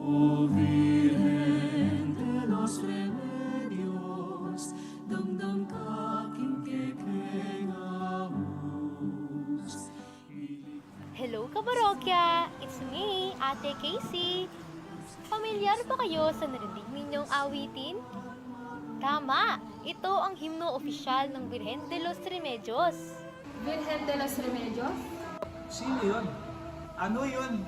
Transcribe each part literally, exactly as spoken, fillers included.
O Virgen de los Remedios, damdam ka king kekeng aus. Hello, kaparokya! It's me, Ate Casey. Pamilyar ba kayo sa narinig ninyong awitin? Tama! Ito ang himno opisyal ng Birhen de los Remedios. Virgen de los Remedios? Sino yun? Ano yun?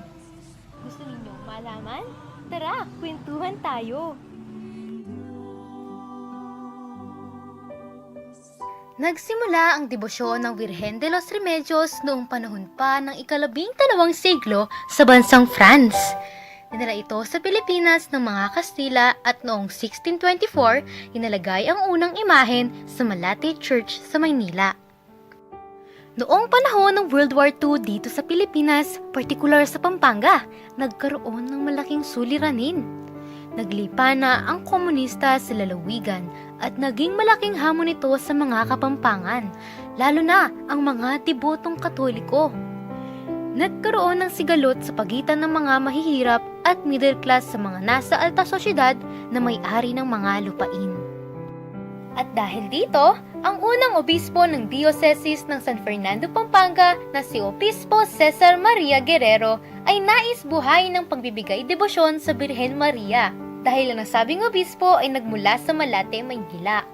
Gusto ninyong malaman? Tara, kwentuhan tayo! Nagsimula ang debosyon ng Virgen de los Remedios noong panahon pa ng ikalabing dalawang siglo sa bansang France. Dinala ito sa Pilipinas ng mga Kastila at noong sixteen twenty-four, inilagay ang unang imahen sa Malate Church sa Maynila. Noong panahon ng World War Two dito sa Pilipinas, partikular sa Pampanga, nagkaroon ng malaking suliranin. Naglipa na ang komunista sa lalawigan at naging malaking hamon ito sa mga Kapampangan, lalo na ang mga debotong Katoliko. Nagkaroon ng sigalot sa pagitan ng mga mahihirap at middle class sa mga nasa alta sosyedad na may-ari ng mga lupain. At dahil dito, ang unang obispo ng Diocese ng San Fernando, Pampanga na si Obispo Cesar Maria Guerrero ay nais buhayin ang pagbibigay debosyon sa Birhen Maria, dahil ang nasabing obispo ay nagmula sa Malate, Maynila.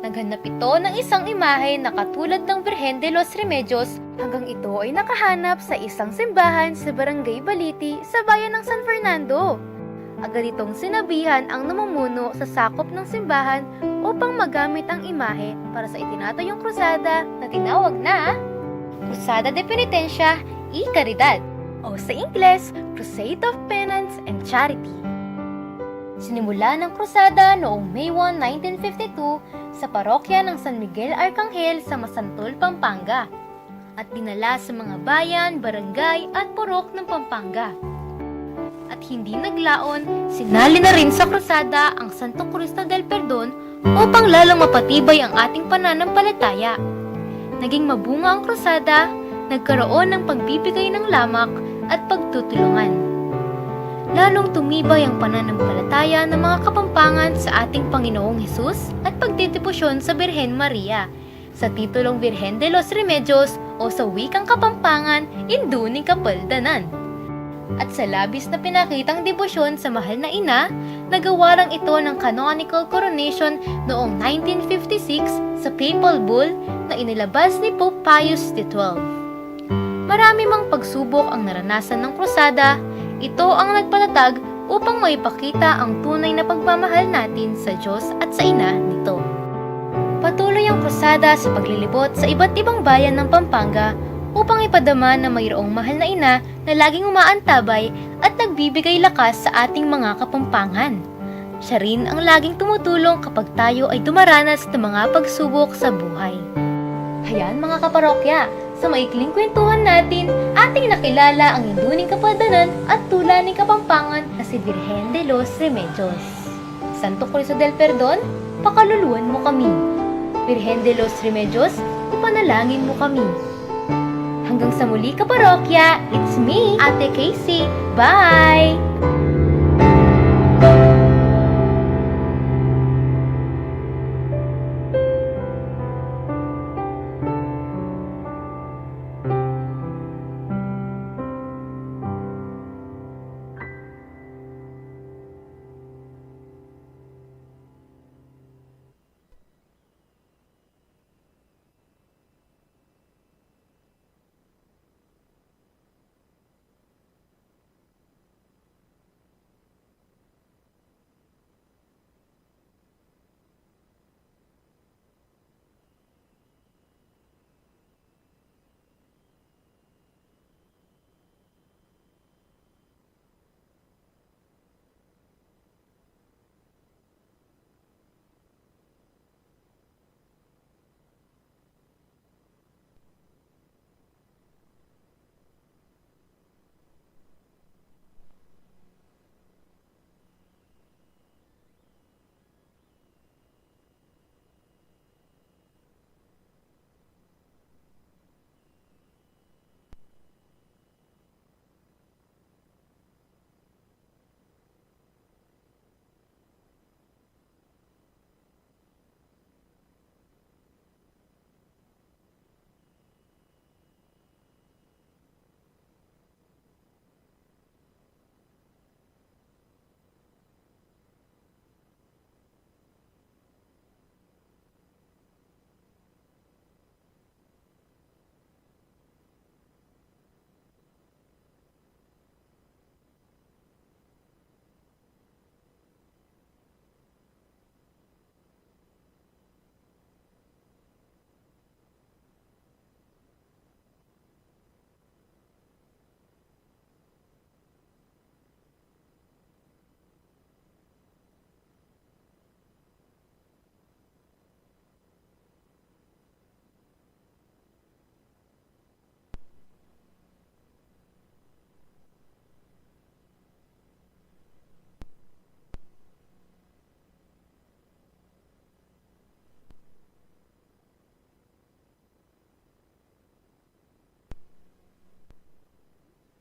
Naghanap ito ng isang imahe na katulad ng Birhen de los Remedios, hanggang ito ay nakahanap sa isang simbahan sa Barangay Baliti sa bayan ng San Fernando. Agad itong sinabihan ang namumuno sa sakop ng simbahan upang magamit ang imahe para sa itinatayong krusada na tinawag na Cruzada de Penitencia y Caridad, o sa Ingles, Crusade of Penance and Charity. Sinimula ng krusada noong May one, nineteen fifty-two, sa parokya ng San Miguel Arcangel sa Masantol, Pampanga, at dinala sa mga bayan, barangay, at purok ng Pampanga. At hindi naglaon, sinali na rin sa krusada ang Santo Cristo del Perdon upang lalong mapatibay ang ating pananampalataya. Naging mabunga ang krusada, nagkaroon ng pagbibigay ng lamak at pagtutulungan. Lalong tumibay ang pananampalataya ng mga Kapampangan sa ating Panginoong Hesus at pagdedebosyon sa Birhen Maria, sa titulong Birhen de los Remedios o sa wikang Kapampangan, Indu ning Kapaldanan. At sa labis na pinakitang debosyon sa mahal na ina, nagawaran ito ng canonical coronation noong nineteen fifty-six sa papal bull na inilabas ni Pope Pius the twelfth. Marami mang pagsubok ang naranasan ng krusada, ito ang nagpatatag upang maipakita ang tunay na pagmamahal natin sa Diyos at sa ina nito. Patuloy ang krusada sa paglilibot sa iba't ibang bayan ng Pampanga upang ipadama na mayroong mahal na ina na laging umaantabay at nagbibigay lakas sa ating mga Kapampangan. Siya rin ang laging tumutulong kapag tayo ay dumaranas ng mga pagsubok sa buhay. Ayan, mga kaparokya, sa maikling kwentuhan natin, ating nakilala ang Indu ning Kapaldanan at tula ning Kapampangan na si Virgen de los Remedios. Santo Cristo del Perdon, pakaluluan mo kami. Virgen de los Remedios, ipanalangin mo kami. Hanggang sa muli, kaparokya, it's me, Ate Casey. Bye!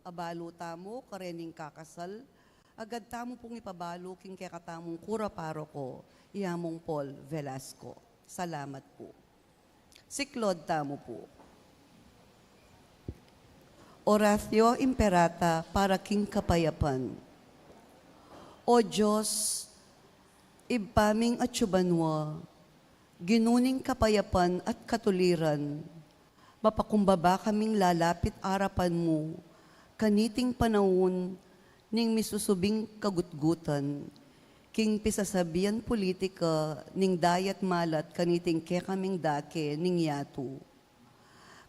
Abalu tamu karening kakasal, agad tamu pung ipabalu king kekatamung kura paroko, i Among Paul Velasco. Salamat pu. Siklaud tamu pu. Oratio Imperata para king kapayapan. O Dios, Ibpa ming atsu banua, Ginu ning kapayapan at katuliran, mapakumbaba kaming lalapit arapan mu, kaniting panaun ning misusubing kagutgutan, king pisasabian pulitika ning dayat malat kaniting kekaming dake ning yatu.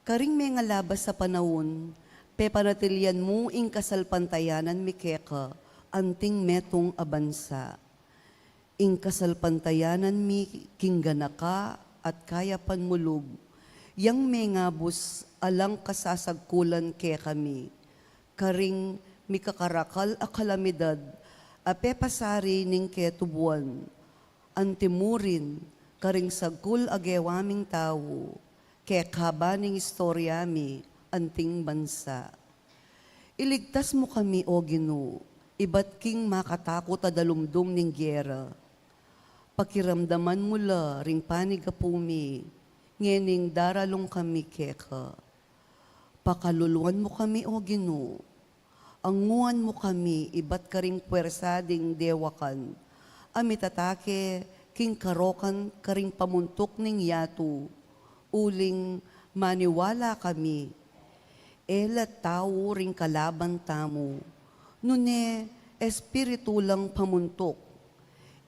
Karing mengalabas a panaun, pepanatilian mu ing kasalpantayanan mi keka, anting metung a bansa. Ing kasalpantayanan mi king ganaka at kayapan mu lub, yang mengabus alang kasasagkulan kekami, karing mikakarakal a kalamidad a pepasari ning ketubuan, antimurin karing sagkul a gewa ming tau, kekaba ning istorya mi anting bansa. Iligtas mu kami, O Ginu, ibat king makatakut a dalumdum ning gera. Pakiramdaman mu la ring panigapu mi, ngening daralung kami keka. Pakaluluan mu kami, O Ginu, anguan mu kami ibat karing pwersa ding dewakan a mitatake king karokan karing pamuntuk ning yatu, uling maniwala kami, e la tau ring kalaban tamu, nune espiritu lang pamuntuk,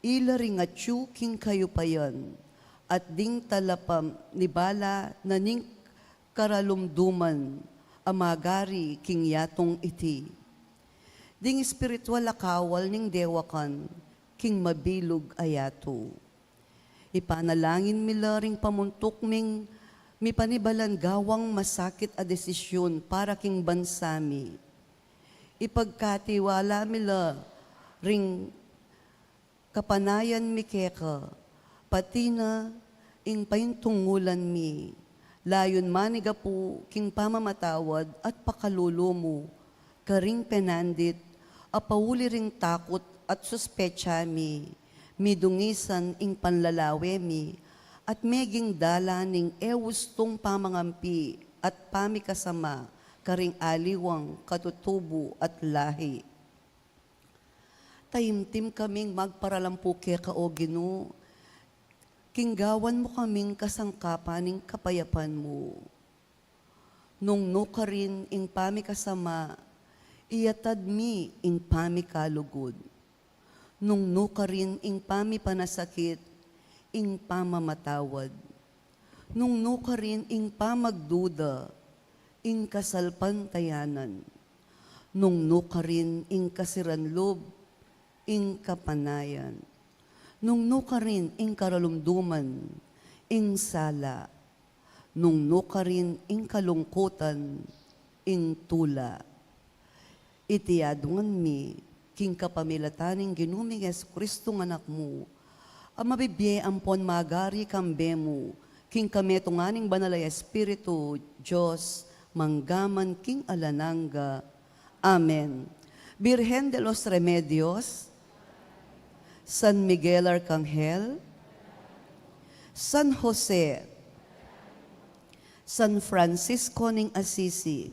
ila ring atsu king kayupayan, at ding talapanibala na ning karalumduman a magari king yatung iti. Ding espiritual a kawal ning dewakan king mabilug a yatu. Ipanalangin mi la ring pamuntuk ming mipanibalan gawang masakit a desisyun para king bansa mi. Ipagkatiwala mi la ring kapanayan mi keka, pati na ing paintungulan mi, layun manigapu king pamamatawad at pakalulu mu, karing penandit a pauli ring takut at suspetsa mi, midungisan ing panlalawe mi, at meging dala ning e ustung pamangampi at pamikasama karing aliwang katutubu at lahi. Taimtim kaming magparalampu keka, O Ginu, king gawan mu kaming kasangkapan ning kapayapan mu. Nung nukarin ing pamikasama, iyatad mi ing pamikalugud. Nung nukarin ing pamipanasakit, ing pamamatawad. Nung nukarin ing pamagduda, ing kasalpantayanan. Nung nukarin ing kasiran lub, ing kapanayan. Nung nukarin ing karalumduman, ing sala. Nung nukarin ing kalungkutan, ing tula. Iti adwan mi, king kapamilatan ning Ginu ming Jesucristo nga Anak mu, a mabibie ampon magari kambe mu, king kametungan ning Banal a Espiritu, Dios, mangga man king alang angga. Amen. Virgen de los Remedios, San Miguel Arcangel, San Jose, San Francisco ning Assisi,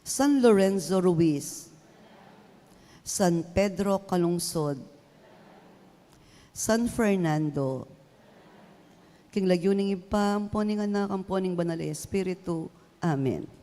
San Lorenzo Ruiz, San Pedro Calungsod, San Fernando. King lagyu ning Ibpa, ampo ning Anak, ampo ning Banal a Espiritu. Amen.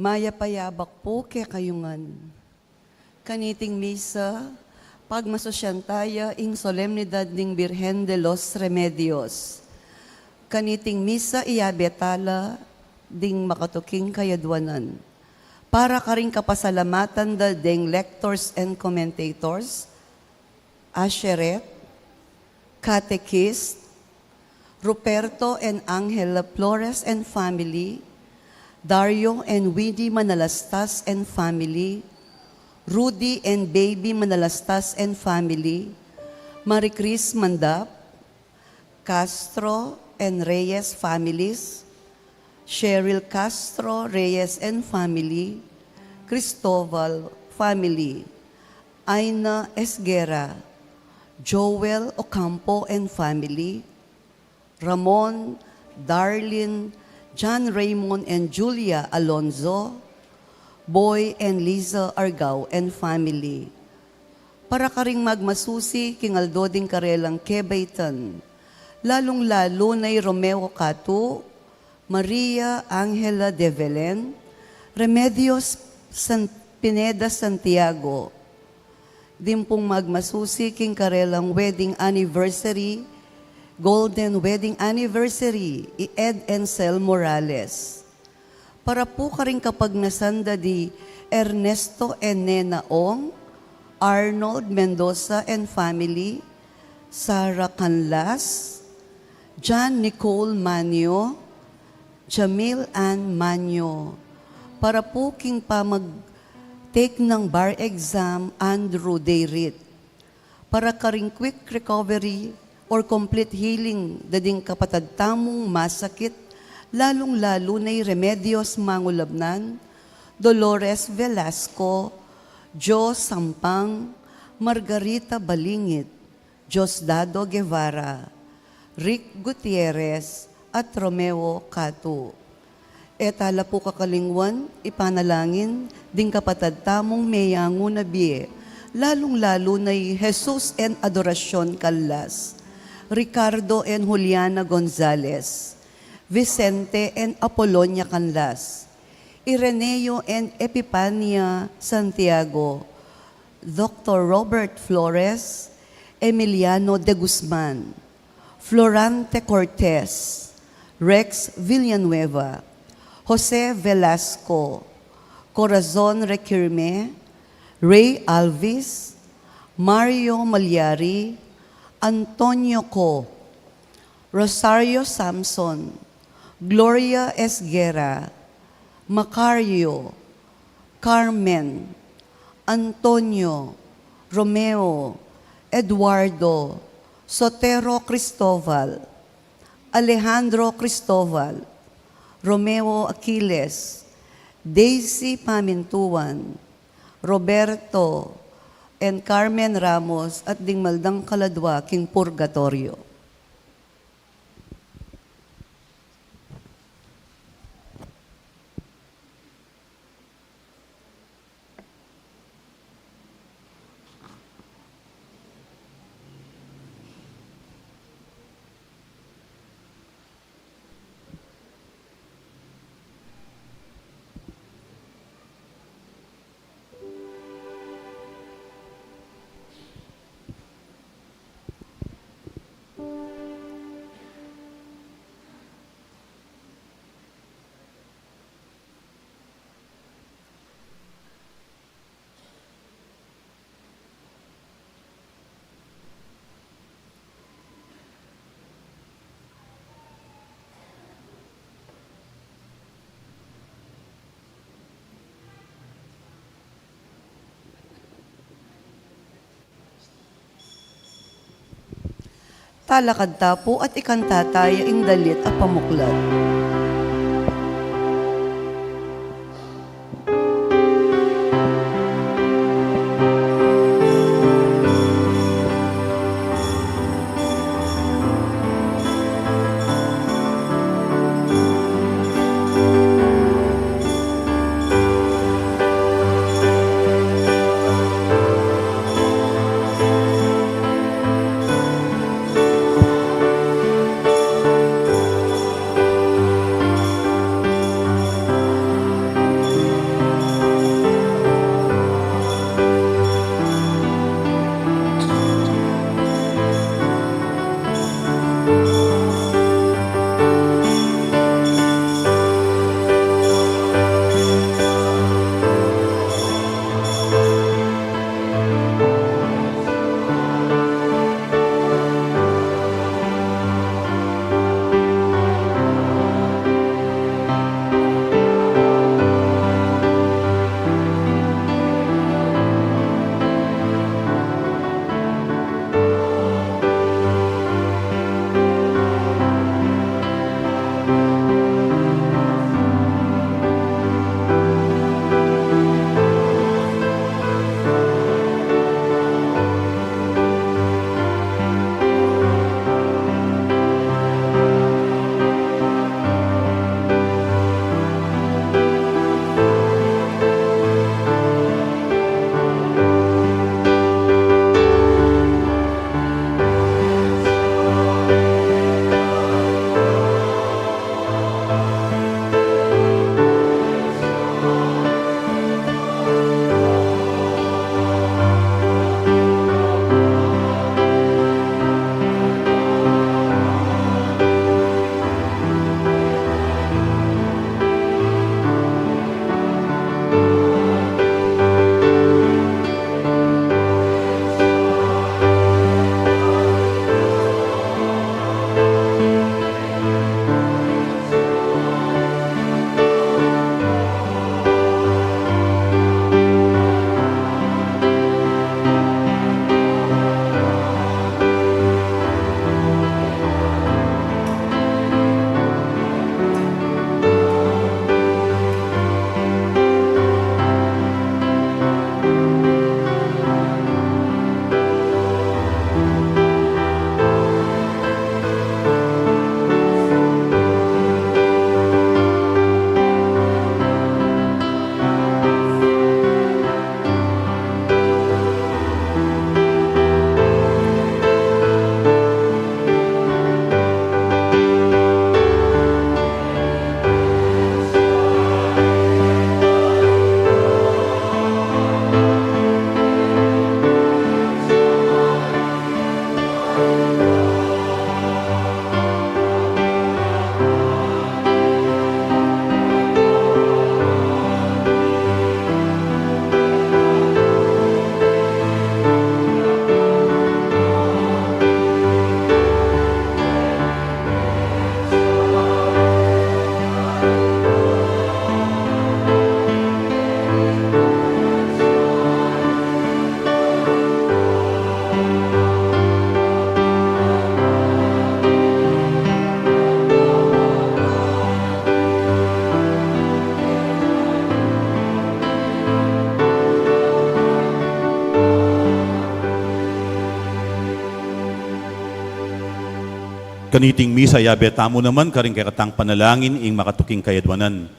Mayap a yabak pu kekayu ngan. Kaniting misa, pagmasusyan taya ing solemnidad ning Birhen de los Remedios. Kaniting misa, iyabe tala ding makatuking kayadwanan. Para karing kapasalamatan da deng lectors and commentators, usheret, catechist, Ruperto and Angela Flores and family, Dario and Winnie Manalastas and family, Rudy and Baby Manalastas and family, Marie Chris Mandap, Castro and Reyes families, Cheryl Castro Reyes and family, Cristobal family, Aina Esguerra, Joel Ocampo and family, Ramon, Darlene, John Raymond and Julia Alonzo, Boy and Liza Argao and family. Para karing magmasusi king aldo ding karelang kebaitan, lalung-lalu na i Romeo Catu, Maria Angela de Belen, Remedios San-, Pineda Santiago, ding pung magmasusi king karelang wedding anniversary, golden wedding anniversary, i Ed Encel Morales. Para pu karing kapagnasan da di Ernesto and Nena Ong, Arnold Mendoza and family, Sarah Canlas, John Nicole Manio, Jamil Ann Manio. Para pu king pamag-take ng bar exam, Andrew Dayrit. Para karing quick recovery or complete healing da ding kapatad tamung masakit, lalung-lalu na i Remedios Mangulabnan, Dolores Velasco, Jo Sampang, Margarita Balingit, Diosdado Guevara, Rick Gutierrez, at Romeo Catu. E tala pu kakalingwan ipanalangin ding kapatad tamung meyangu na bie, lalung-lalu na i Jesus and Adoracion Canlas, Ricardo and Juliana Gonzalez, Vicente and Apolonia Canlas, Ireneo and Epipania Santiago, Doctor Robert Flores, Emiliano de Guzman, Florante Cortez, Rex Villanueva, Jose Velasco, Corazon Requirme, Ray Alvis, Mario Malyari, Antonio Co, Rosario Samson, Gloria Esguerra, Macario, Carmen, Antonio, Romeo, Eduardo, Sotero Cristobal, Alejandro Cristobal, Romeo Aquiles, Daisy Pamintuan, Roberto and Carmen Ramos, at ding mal dang kaladwa king purgatoryo. Talakad ta pu at ikanta taya ing dalit a pamuklat. Kaniting misa, yabe tamu naman karing kekatang panalangin ing makatuking kayadwanan.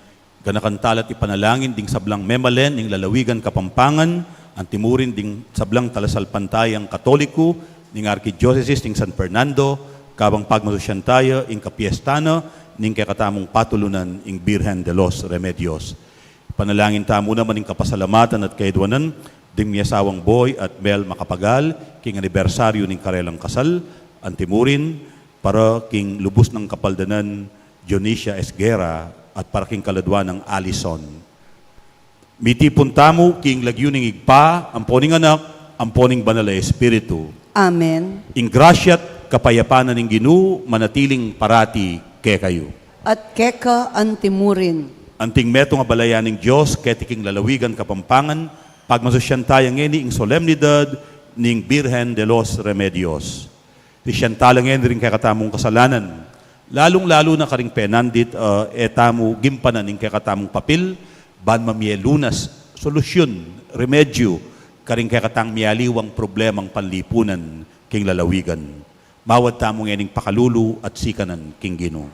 Ganakan tala at ipanalangin ding sablang memalen ning lalawigan Kapampangan, antimurin ding sablang talasalpantayang Katoliko ning Arkidiosesis ning San Fernando, kabang pagmasusyan taya ing kapiesta na ning kekatamung patulunan, ing Birhen de los Remedios. Ipanalangin tamu naman ing kapasalamatan at kayadwanan ding miasawang Boy at Mel Macapagal king anibersaryu ning karelang kasal, antimurin para king lubus nang kapaldanan Dionisia Esguerra at para king kaladwa nang Alison. Mitipun tamu king lagyu ning Ibpa, ampo ning Anak, ampo ning Banal a Espiritu. Amen. Ing grasya at kapayapan na ning Ginu manatiling parati kekayu. At keka antimurin. Anting metung a balayan ning Dios keti king lalawigan Kapampangan, pagmasusyan taya ngeni ing solemnidad ning Birhen de los Remedios. Sisian tala ngeni ring kekatamung kasalanan, lalung-lalu na karing penandit, ah, e tamu gimpanan ing kekatamung papil ban mamie lunas, solusyun, remedyu karing kekatang mialiwang problemang panlipunan king lalawigan. Mawad tamu ngening pakalulu at sikanan king Ginu.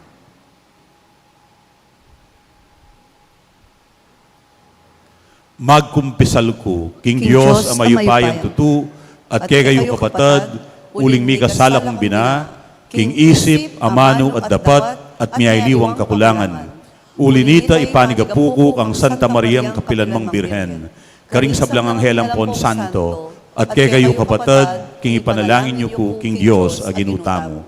Magkumpisal ku king Dios a mayupayang tutu, at kekayu kapatad, uling mikasala kung bina, king isip, amanu, at dapat, at mialiwang kakulangan. Uli nita, ipanigapu ku kang Santa Mariang kapilanmang Birhen, karing sablang anghel ampon santo, at kekayu kapatad, king ipanalangin yu ku king Dios a Ginu tamu.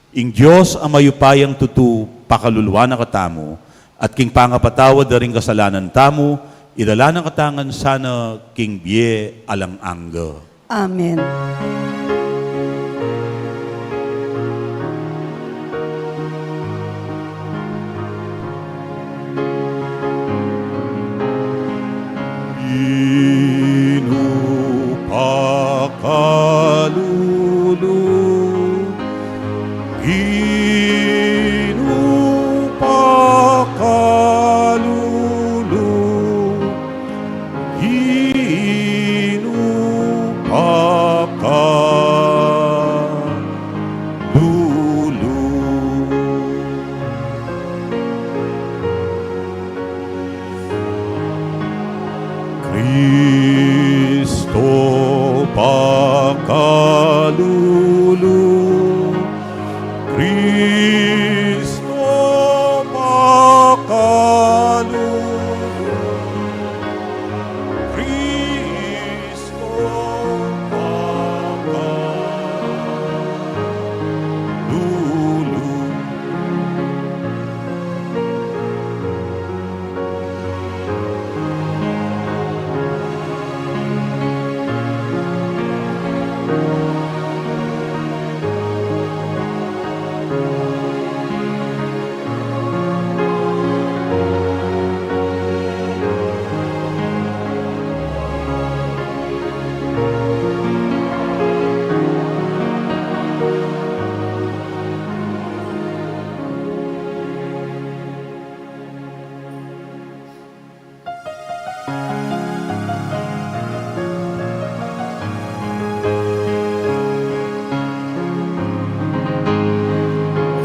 Ing Dios a mayupayang tutu pakaluluan na katamu, at king pangapatawad da ring kasalanan tamu, idala na kata ngan sana king bie alang angga. Amen. Ginu pakalulu, Ginu pakalulu, Ginu pakalulu. Kristo pakalulu, Kristo pakalulu, Kristo pakalulu.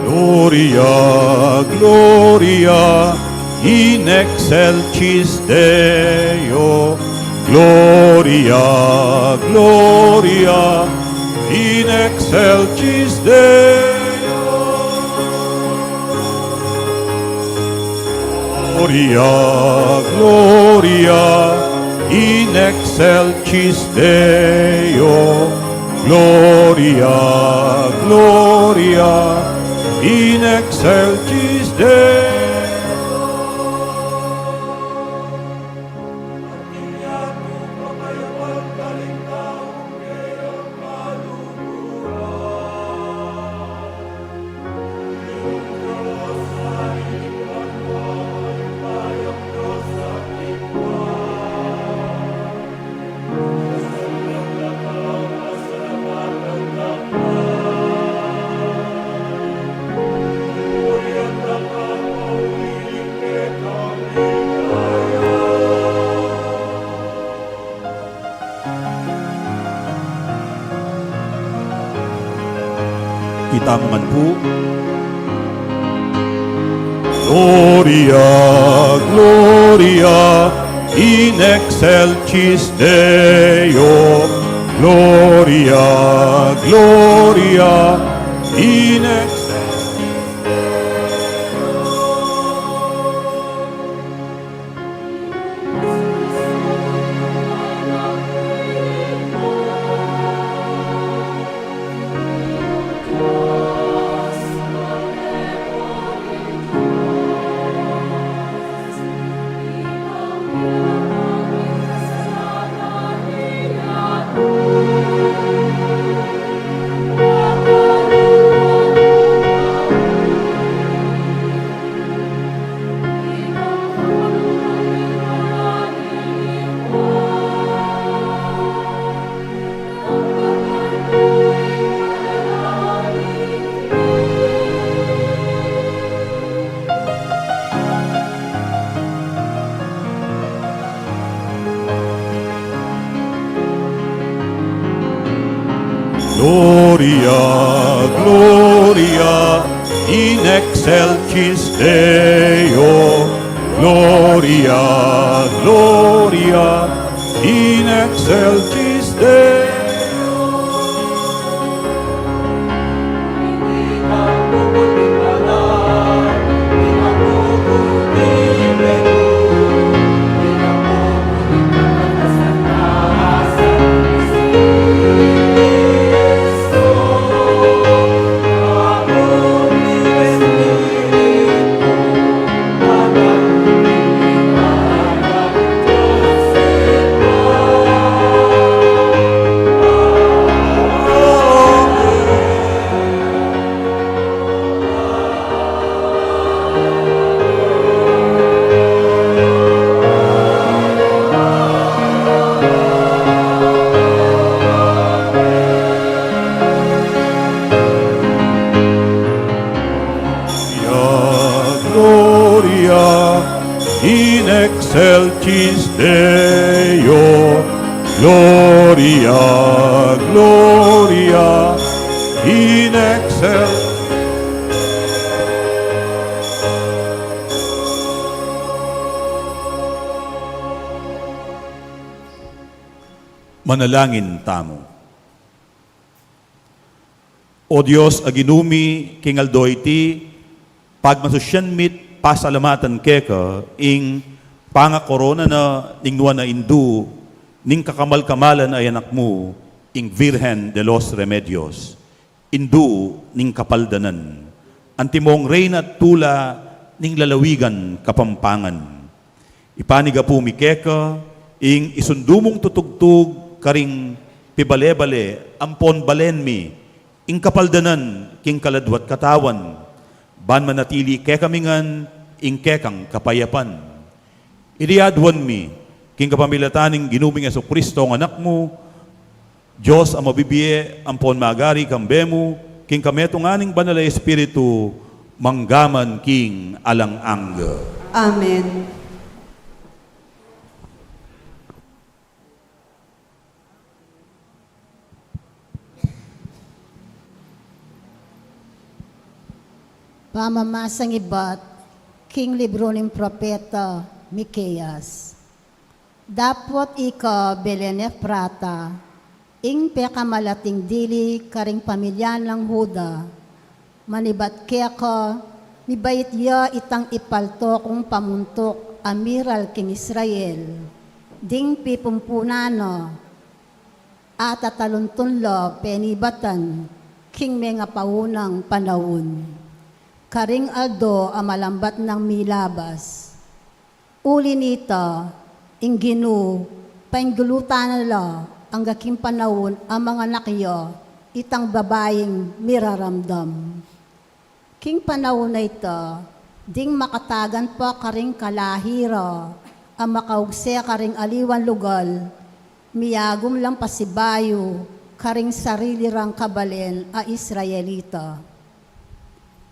Gloria, Gloria in excelsis Deo. Gloria, Gloria in excelsis Deo. Gloria, Gloria in excelsis Deo. Gloria, Gloria in excelsis Deo. Itamu ngan pu. Gloria, Gloria in excelsis Deo. Gloria, Gloria in excelsis Deo. Gloria, Gloria in excelsis Deo. Gloria, Gloria in excelsis Deo. Gloria in excelsis Deo. Gloria, Gloria in excelsis. Manalangin tamu. O Dios a Ginu mi, king aldo iti, pagmasusyan mi't pasalamatan keka ing pangakorona na ning nuan a indu ning kakamal-kamalan a Anak mu, ing Virgen de los Remedios, indu ning kapaldanan, antimong reyna at tula ning lalawigan Kapampangan. Ipanigapu mi keka ing isundu mung tutugtug karing pibale-bale ampon balen mi ing kapaldanan king kaladwa't katawan, ban manatili kekami ngan ing kekang kapayapan. Iti aduan mi king kapamilatan ning Ginu ming Jesucristo a Anak mu, Dios a mabibie ampon magari kambe mu, king kametungan ning Banal a Espiritu, mangga man king alang angga. Amen. Pamamasang ibat king libru ning propeta Miqueas. Dapot ika, Belen Efrata, ing pekamalating dili karing pamilya nang Juda, manibat keka, mibait ya itang ipalto kung pamuntuk a miral king Israel, ding pipumpunan na, a tataluntun la penibatan king mengapaunang panaun, karing aldo a malambat nang milabas. Uli nita, ing Ginu, painggulutan na la angga king panaun a manganak ya itang babaing miraramdam. King panaun a ita, ding makatagan pa karing kalahi ra a makaugse karing aliwang lugal, miyagum lang pasibayu karing sarili rang kabalen a Israelita.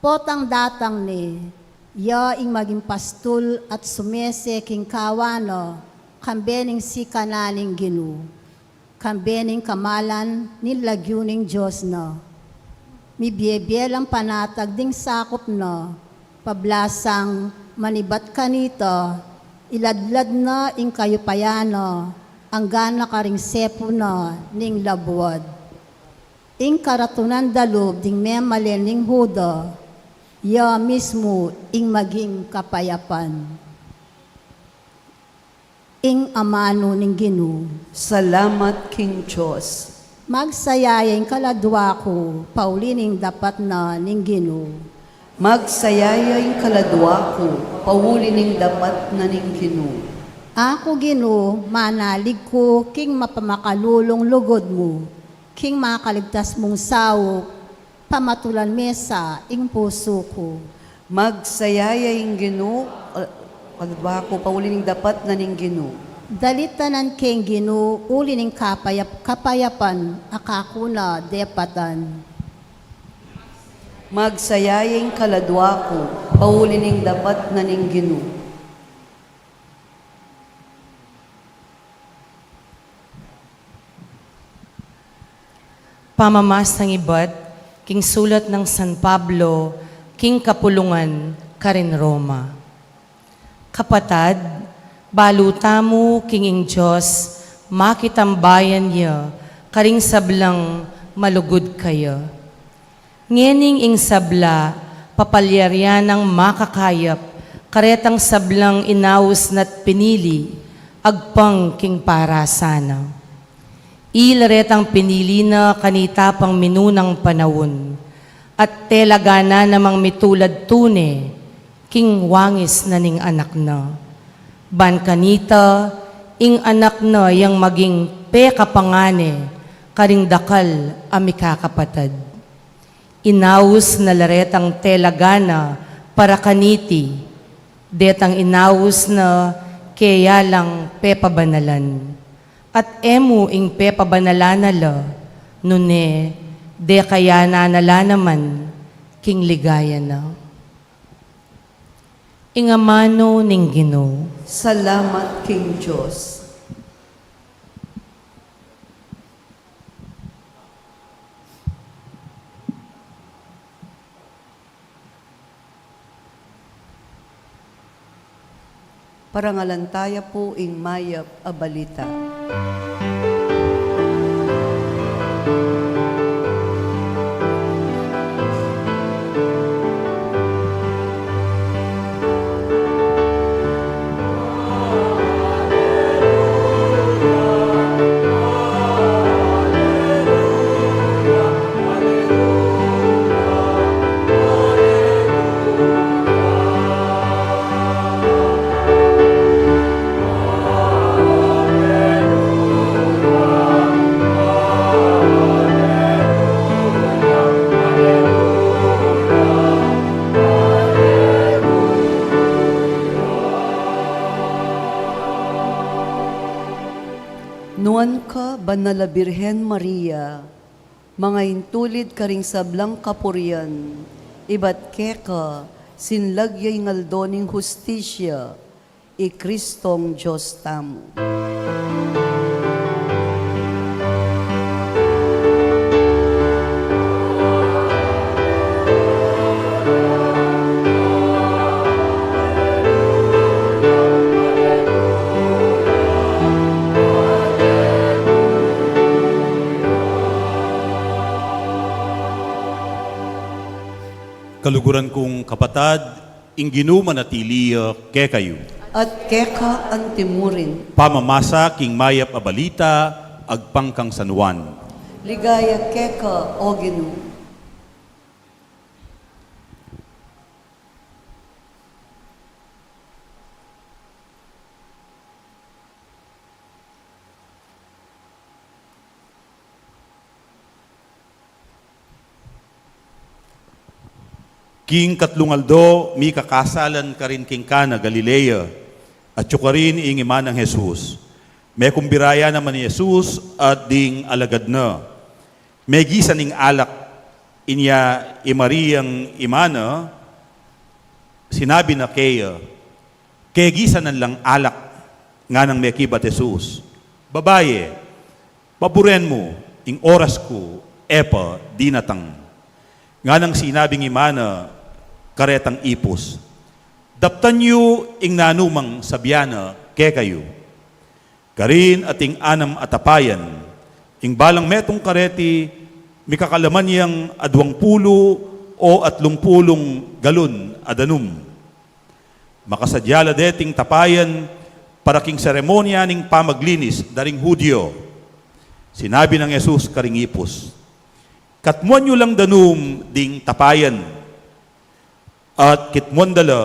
Potang datang ne, ya ing maging pastul at sumese king kawan na, kambe ning sikanan ning Ginu, kambe ning kamalan ning lagyu ning Dios na. Mibie-bie lang panatag ding sakup na, pablasang manibat kanita, iladlad na ing kayupayan na, angga na karing sepu na ning labuad. Ing karatunan dalub ding memalen ning Huda, ya mismu ing maging kapayapan. Ing amanu ning Ginu. Salamat king Dios. Magsaya ya ing kaladua ku, pauli ning dapat na ning Ginu. Magsaya ya ing kaladua ku, pauli ning dapat na ning Ginu. Aku Ginu, manalig ku king mapamakalulung lugud mu, king makaligtas mung saup, pamatulan me sa ing pusu ku. Magsaya ya ing Ginu, eh, kaladua ku, pauli ning dapat na ning Ginu. Dalitanan keng Ginu, uli ning kapayap-, kapayapan, a kaku na depatan. Magsaya ya ing kaladua ku, pauli ning dapat na ning Ginu. Pamamasang ibat king sulat nang San Pablo king kapulungan karin Roma. Kapatad, balu tamu king ing Dios makitambayan ya karing sablang malugud kaya. Ngening ing sabla, papalyarian nang makakayap karetang sablang inaus na't pinili agpang king parasa na. Ila retang pinili na kanita pang minunang panaun, at telagana namang mitulad tune king wangis na ning Anak na. Ban kanita, ing Anak na yang maging pekapangane karing dakal a mikakapatad. Inaus na la retang telagana para kaniti, detang inaus na keya lang pepabanalan. At e mu ing pepabanalan na la, nune, dekayanan na la naman king ligaya na. Ing amanu ning Ginu. Salamat king Dios. Parangalan taya pu ing mayap a balita. Nuan ka, Banal a Birhen Maria, mangaintulid karing sablang kapurian, ibat keka sinlag ya ing aldo ning hustisya, i Kristong Dios tamu. Kaluguran kung kapatad, ing Ginu manatili ya kekayu. At keka antimurin. Pamamasa king mayap a balita agpang kang San Juan. Ligaya keka, O Ginu. King katlung aldo, mikakasalan karin king Cana, Galilea, atyu karin ing ima nang Jesus. Mekumbira ya naman i Jesus at ding alagad na. Megisan ing alak, inya i Mariang ima na, sinabi na keya, "Kegisanan lang alak." Nganang mekibat Jesus, "Babaye, paburen mu, ing oras ku e pa dinatang." Nganang sinabing imana karetang ipus, "Daptan yu ing nanumang sabian na kekayu." Karin ating anam a tapayan, ing balang metung kareti, mikakalaman yang aduang pulu o atlung pulung galon a danum. Makasadya la deting tapayan para king seremonya ning pamaglinis da ring Judio. Sinabi nang Jesus karing ipus, "Katmuan yu lang danum ding tapayan." At kitmuan da la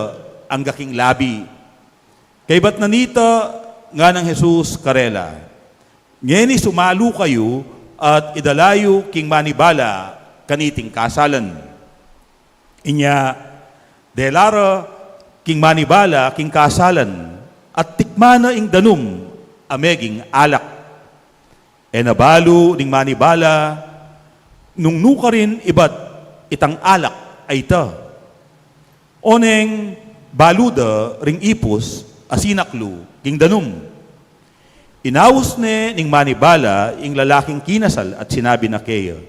angga king labi. Kaybat na nita, nganang Jesus karela, "Ngeni sumalu kayu at idala yu king manibala kaniting kasalan." Inya dela ra king manibala king kasalan at tikman na ing danum a meging alak. E na balu ning manibala nung nu karin ibat itang alak a ita. Oneng balu da ring ipus a sinaklu king danum. Inaus ne ning manibala ing lalaking kinasal at sinabi na keya,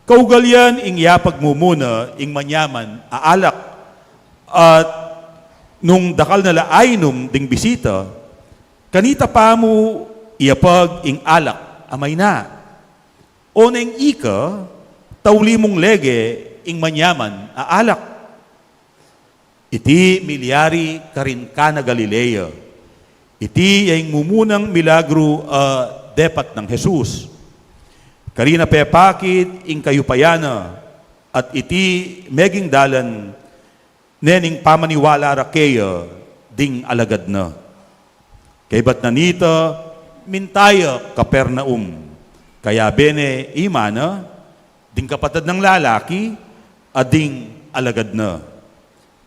"Kaugalian ing yapag mu muna ing manyaman a alak, at nung dakal na la ainum ding bisita, kanita pa mu iyapag ing alak a mayna. Oneng ika, tauli mung lege ing manyaman a alak." Iti milyari karin Cana Galilea. Iti ya ing mumunang milagru a depat nang Jesus. Karin a pepakit ing kayupayan na, at iti meging dalan ne ning pamaniwala ra keya ding alagad na. Kaybat na nita, minta ya Capernaum. Kayabe ne imana, ding kapatad nang lalaki, at ding alagad na.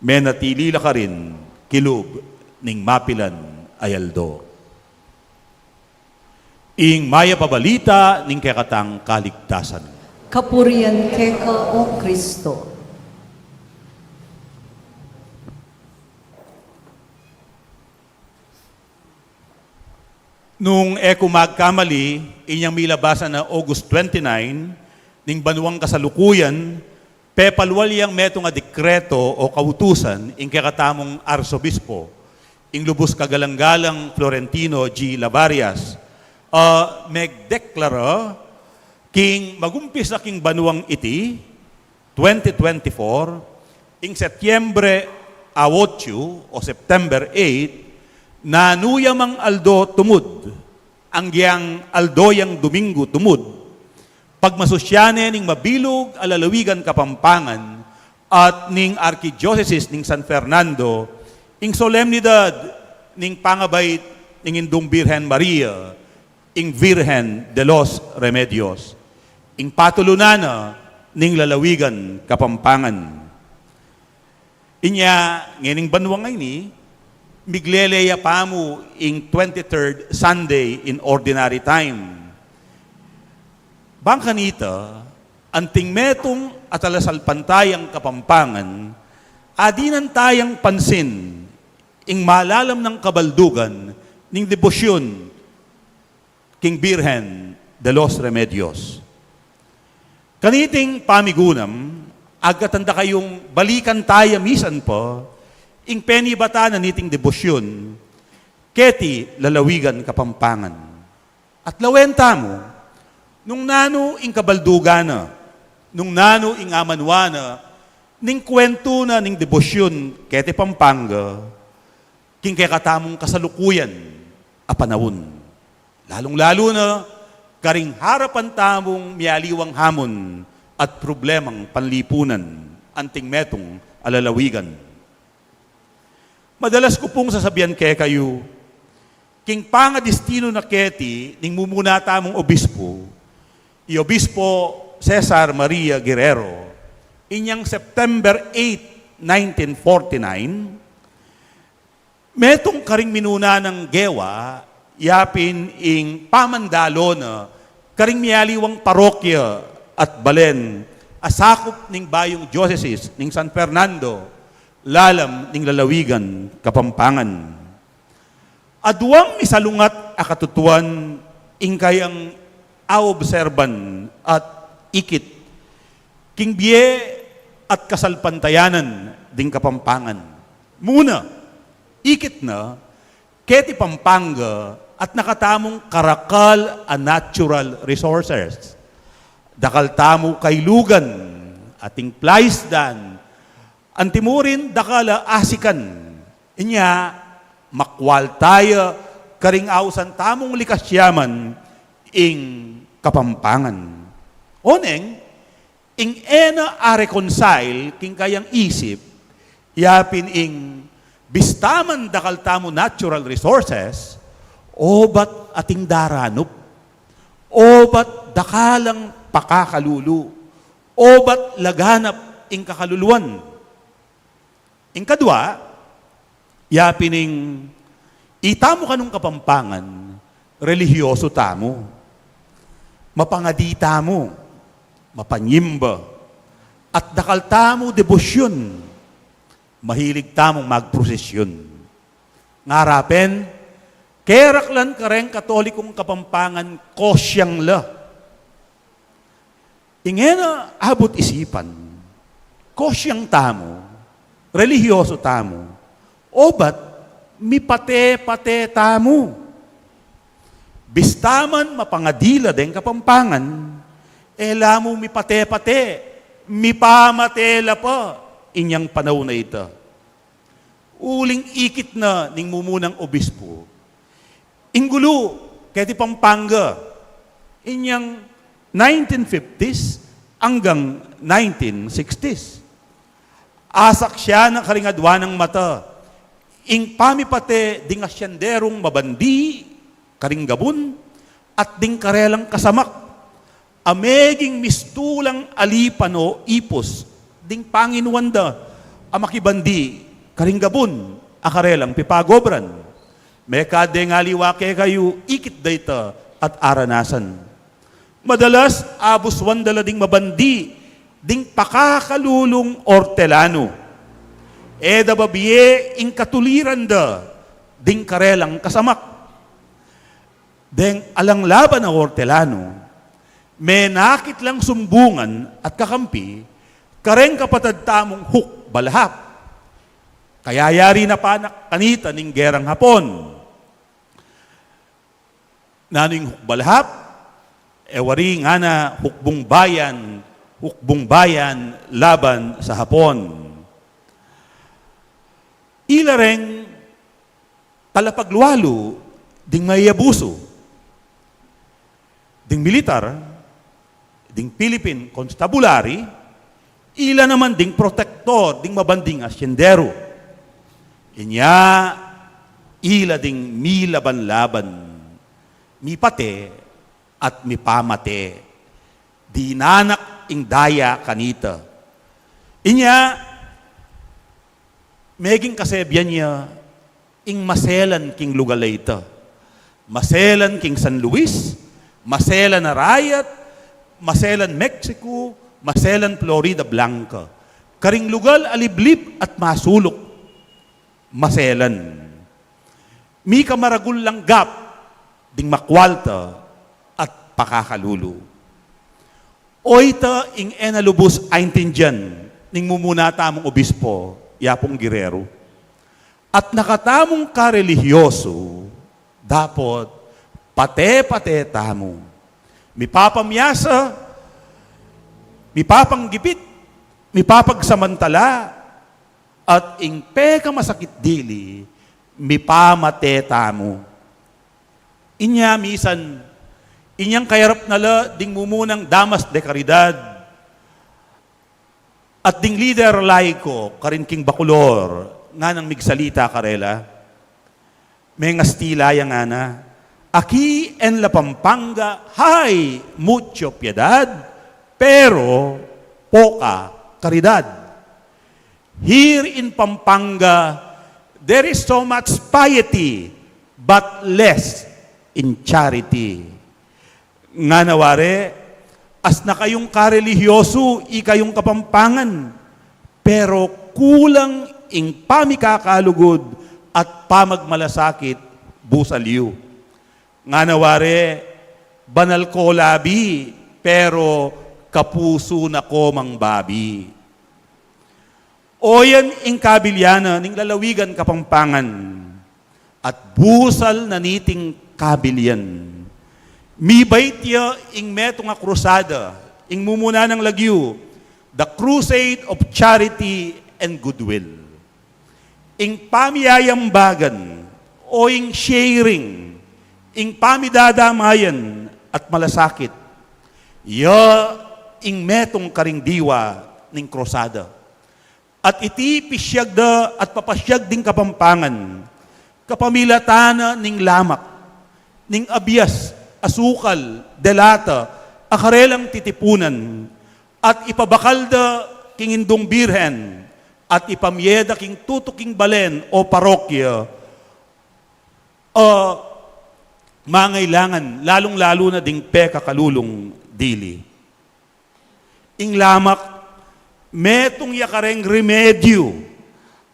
Menatili la karin kilub ning mapilan a aldo. Ing mayap a balita ning kekatang kaligtasan. Kapurian keka, O Kristo. Nung e ku magkamali, inyang milabasan a August twenty-nine, ning banuang kasalukuyan, pepalwal yang metung a dekreto o kautusan ing kekatamung arsobispo, ing lubus kagalang-galang Florentino G. Lavarias, a megdeklara king magumpis na king banuang iti, twenty twenty-four, ing Setyembre a otsu o September eight, nanu ya mang aldo tumud, anggyang aldo yang Duminggu tumud, pagmasusyan ne ning mabilug a lalawigan Kapampangan at ning Arkidiosesis ning San Fernando, ing solemnidad ning pangabait ning Indung Birhen Maria, ing Virgen de los Remedios, ing patulunan na ning lalawigan Kapampangan. Inya, ngening banua ngeni, miglele ya pamu ing twenty-third Sunday in Ordinary Time. Bang kanita, anting metung a talasalpantayang Kapampangan, adinan tayang pansin ing malalam nang kabaldugan ning debosyun king Birhen de los Remedios. Kaniting pamigunam, agkatan da kayung balikan taya misan pa ing penibatan na niting debosyun keti lalawigan Kapampangan. At lawen tamu, nung nanu ing kabaldugan na, nung nanu ing amanuan na ning kwentu na ning debosyun keti Pampanga, king kekatamung kasalukuyan a panaun. Lalung-lalu na, karing harapan tamung mialiwang hamon at problemang panlipunan, anting metung a lalawigan. Madalas ku pung sasabian kekayu, king pangadistinu na keti ning mumuna tamung obispo, i Obispo Cesar Maria Guerrero, inyang September eight, nineteen forty-nine, metung karing minuna nang gewa, yapin ing pamandalo na karing mialiwang parokya at balen a sakup ning bayung diosesis ning San Fernando, lalam ning lalawigan Kapampangan. Aduang misalungat a katutuan ing kayang aobserban at ikit King bie at kasalpantayanan ding Kapampangan. Muna, ikit na, keti Pampanga at nakatamung karakal a natural resources. Dakal tamu kailugan, ating plaisdan, antimurin dakal a asikan. Inya, makwal taya karing ausan tamung likas yaman ing Kapampangan. Oneng, ing e na a-reconcile king kayang isip, yapin ing bista man dakal tamu natural resources, obat ating daranup, obat dakal lang pakakalulu, obat laganap ing kakaluluan. Ing kadwa, yapin ing itamu kanung Kapampangan, relihiyosu tamu. Mapangadi tamu, mapanyimba, at dakal tamu debosyun, mahilig tamung magprosesyun. Ngara pen, keraklan kareng Katolikung Kapampangan kosyang la. Ing e na abut isipan, kosyang tamu, relihiyosu tamu, obat mipate-pate tamu. Bista man mapangadi la deng Kapampangan, e la mu mipate-pate, mipamate la pa inyang panaun a ita. Uling ikit na ning mumunang obispo. Ing gulu keti Pampanga, inyang nineteen fifties anggang nineteen sixties. Asaksian na karing adwa nang mata ing pamipate ding asyenderung mabandi karing gabun at ding karelang kasamak a meging mistulang alipan o ipus ding panginuan da a makibandi karing gabun a karelang pipagobran. Mekad deng aliwa kekayu ikit da ita at aranasan. Madalas, abusuan da la ding mabandi ding pakakalulung ortelanu. E da babie ing katuliran da ding karelang kasamak. Deng alang laban a ortelanu, menakit lang sumbungan at kakampi kareng kapatad tamung Hukbalhap. Kayayari na pa kanita ning gerang Hapon. Nanu ing Hukbalhap? E wari ngana hukbung bayan, hukbung bayan laban sa Hapon. Ila reng talapaglualu ding mayabusu, ding militar, ding Philippine Constabulary, ila naman ding protektor ding mabanding asyenderu. Inya, ila ding milaban-laban, mipate at mipamate, dinanak ing daya kanita. Inya, meging kasebian ya ing maselan king lugal a ita. Maselan king San Luis, maselan a Rayat, maselan Mexico, maselan Florida Blanca. Karing lugal a liblib at masuluk, maselan. Mika maragul lang gap ding makwalta at pakakalulu. O ita ing e na lubus aintindian ning mumuna tamung obispo, Yapung Guerrero. At nakatamung karelihiyosu, dapot pate-pate tamu. Mipapamyasa, mipapanggipit, mipapagsamantala, at ing pekamasakit dili, mipamate tamu. Inya misan, inyang kayarap na la ding mumunang Damas de Caridad at ding lider laiko karin king Bacolor, nganang migsalita karela. Mengastila ya ngana, "Aquí en la Pampanga hay mucho piedad, pero poca caridad." Here in Pampanga, there is so much piety, but less in charity. Ngana wari, asna kayung karelihiyosu ikayung Kapampangan, pero kulang ing pamikakalugud at pamagmalasakit busal yu. Ngana wari, banal ko labi, pero Kapusu na ko mang babi. Oyan ing kabiliana ning lalawigan Kapampangan at busal na niting kabilian. Mibait ya ing metung a krusada, ing mumuna nang lagyu, The Crusade of Charity and Goodwill. Ing pamiyayambagan o ing sharing, ing pamidadamayan at malasakit, ya ing metung karing diwa ning krusada. At iti pisyag da at papasyag ding Kapampangan, kapamilatan na ning lamak, ning abias, asukal, delata, a karelang titipunan, at ipabakal da king Indung Birhen, at ipamye da king tutuking balen o parokya, o mangailangan, lalung-lalu na ding pekakalulung dili. Ing lamak, metung ya kareng remedyu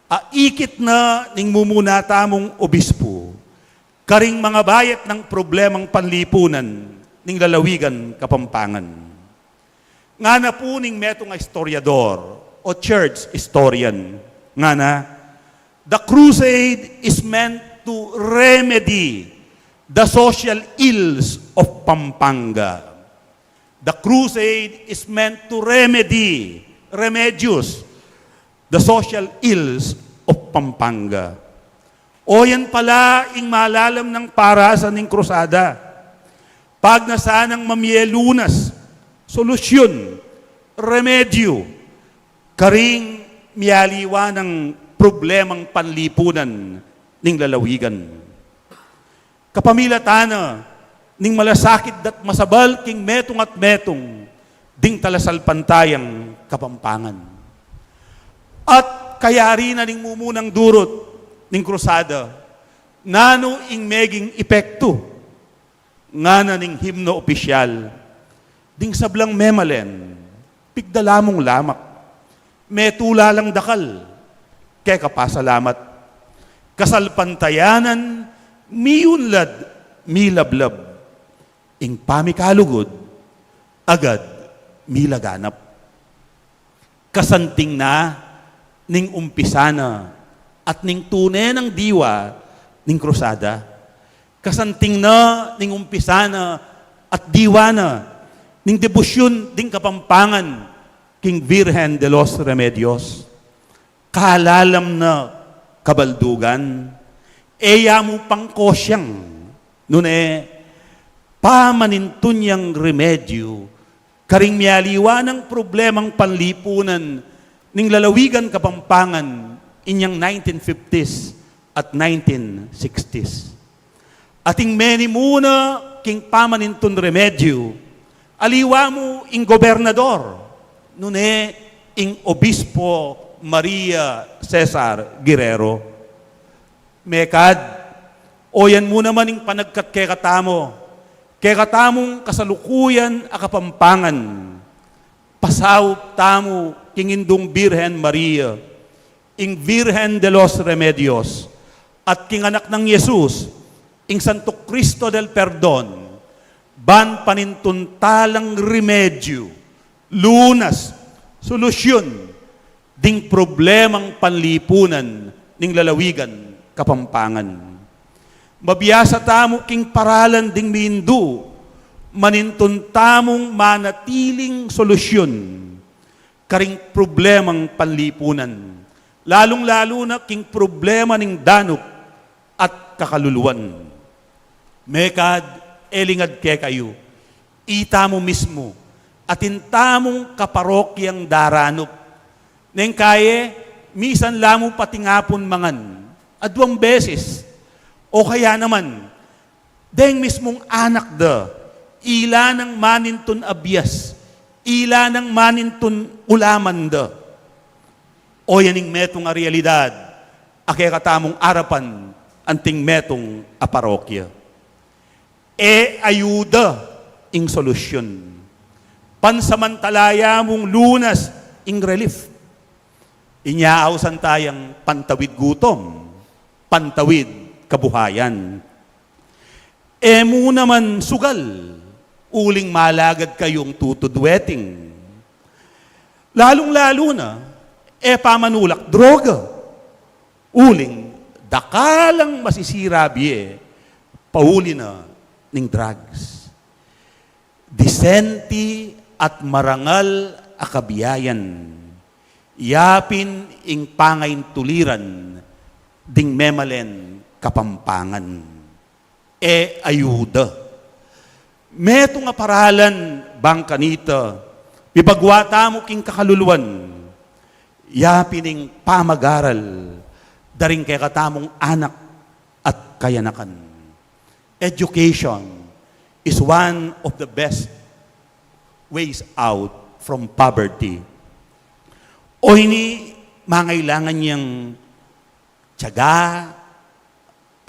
a ikit na ning mumuna tamung obispu karing mangabayat nang problemang panlipunan ning lalawigan Kapampangan. Ngana pu ning metung a istoryador o church historian, ngana, "The crusade is meant to remedy the social ills of Pampanga." The crusade is meant to remedy, remedios, the social ills of Pampanga. Oyan pala ing malalam nang parasan ning krusada. Pagnasan nang mamye lunas, solusyun, remedyu, karing miyaliwa nang problemang panlipunan ning lalawigan. Kapamilatan na ning malasakit dat masabal king metung at metung ding talasalpantayang Kapampangan. At kayari na ning mumunang durut ning krusada, nanu ing meging epektu? Ngana ning himno opisyal, ding sablang memalen, pigdala mung lamak, metula lang dakal, keka pasalamat. Kasalpantayanan, miunlad, milablab. Ing pamikalugud, agad milaganap. Kasanting na ning umpisa na at ning tune nang diwa ning krusada. Kasanting na ning umpisa na at diwa na ning debosyun ding Kapampangan king Virgen de los Remedios. Kalalam na kabaldugan, e ya mu pangkosyang, nune pamanintun yang remedyu karing miyaliwa nang problemang panlipunan ning lalawigan Kapampangan inyang nineteen fifties at nineteen sixties. Ating menimuna king pamanintun remedyu, aliwa mu ing gobernador, nune ing Obispo Maria Cesar Guerrero. Mekad, oyan mu naman ing panagkat kekatamu, kekatamung kasalukuyan a Kapampangan. Pasaup tamu king Indung Birhen Maria, ing Virgen de los Remedios, at king Anak nang Jesus, ing Santo Cristo del Perdon, ban panintun talang remedyu, lunas, solusyun, ding problemang panlipunan ning lalawigan Kapampangan. Mabiasa tamu king paralan ding mindu, manintun tamung manatiling solusyun karing problemang panlipunan, lalung-lalu na king problema ning danup at kakaluluan. Mekad, e lingad kekayu, itamu mismu, atin tamung kaparokyang daranup. Neng kaye, misan la mu patingapun mangan, aduang beses, o kaya naman, deng mismung anak da, ila nang manintun abias, ila nang manintun ulaman da. Oyan ing metung a realidad a kekatamung arapan anting metung a parokya. E ayuda ing solusyun. Pansamantala ya mung lunas ing relief. Inya ausan tayang pantawid gutom, pantawid kabuhayan. E mu naman sugal, Uling malagad kayung tutud weting. Lalung-lalu na, e pamanulak droga. Uling dakalang masisira bie, pauli na ning drugs. Disenti at marangal a kabiayan, yapin ing pangaintuliran ding memalen Kapampangan. E ayuda. Metung a paralan bang kanita, mibagwa tamu king kakaluluan, yapin ing pamagaral da ring kekatamung anak at kayanakan. Education is one of the best ways out from poverty. O ini, mangailangan yang tiyaga,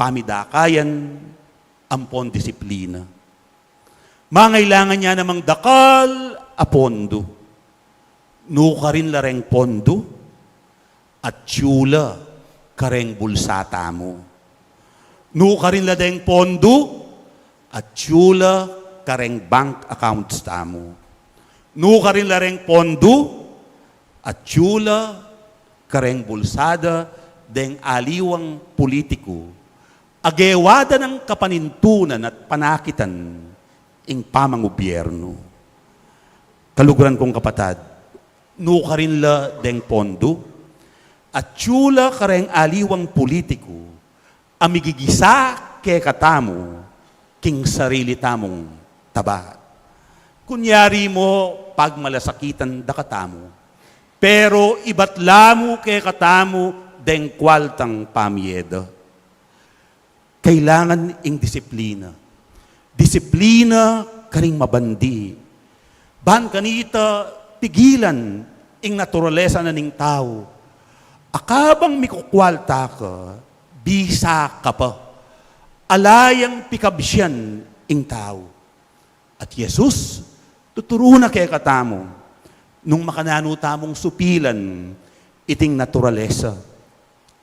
pamidakayan, ampon disiplina. Mangailangan ya namang dakal a pondu. Nukarin la reng pondu, atyu la kareng bulsa tamu. Nukarin la deng pondu, atyu la kareng bank accounts tamu. Nukarin la reng pondu, atyu la kareng bulsa da deng aliwang pulitiku a gewa da nang kapanintunan at panakitan ing pamangubyernu. Kaluguran kung kapatad, nukarin la deng pondu, atyu la kareng aliwang pulitiku a migigisa kekatamu king sarili tamung taba. Kunyari mo, pagmalasakitan da katamu, pero ibat la mu kekatamu deng kwaltang pamie da. Kailangan ing disiplina. Disiplina karing mabandi. Ban kanita pigilan ing naturalesa na ning tau. Akabang mikukwalta ka, bisa ka pa. Ala yang pikabsian ing tau. At Jesus, tuturu na kekatamu, nung makananu tamung supilan iting naturalesa,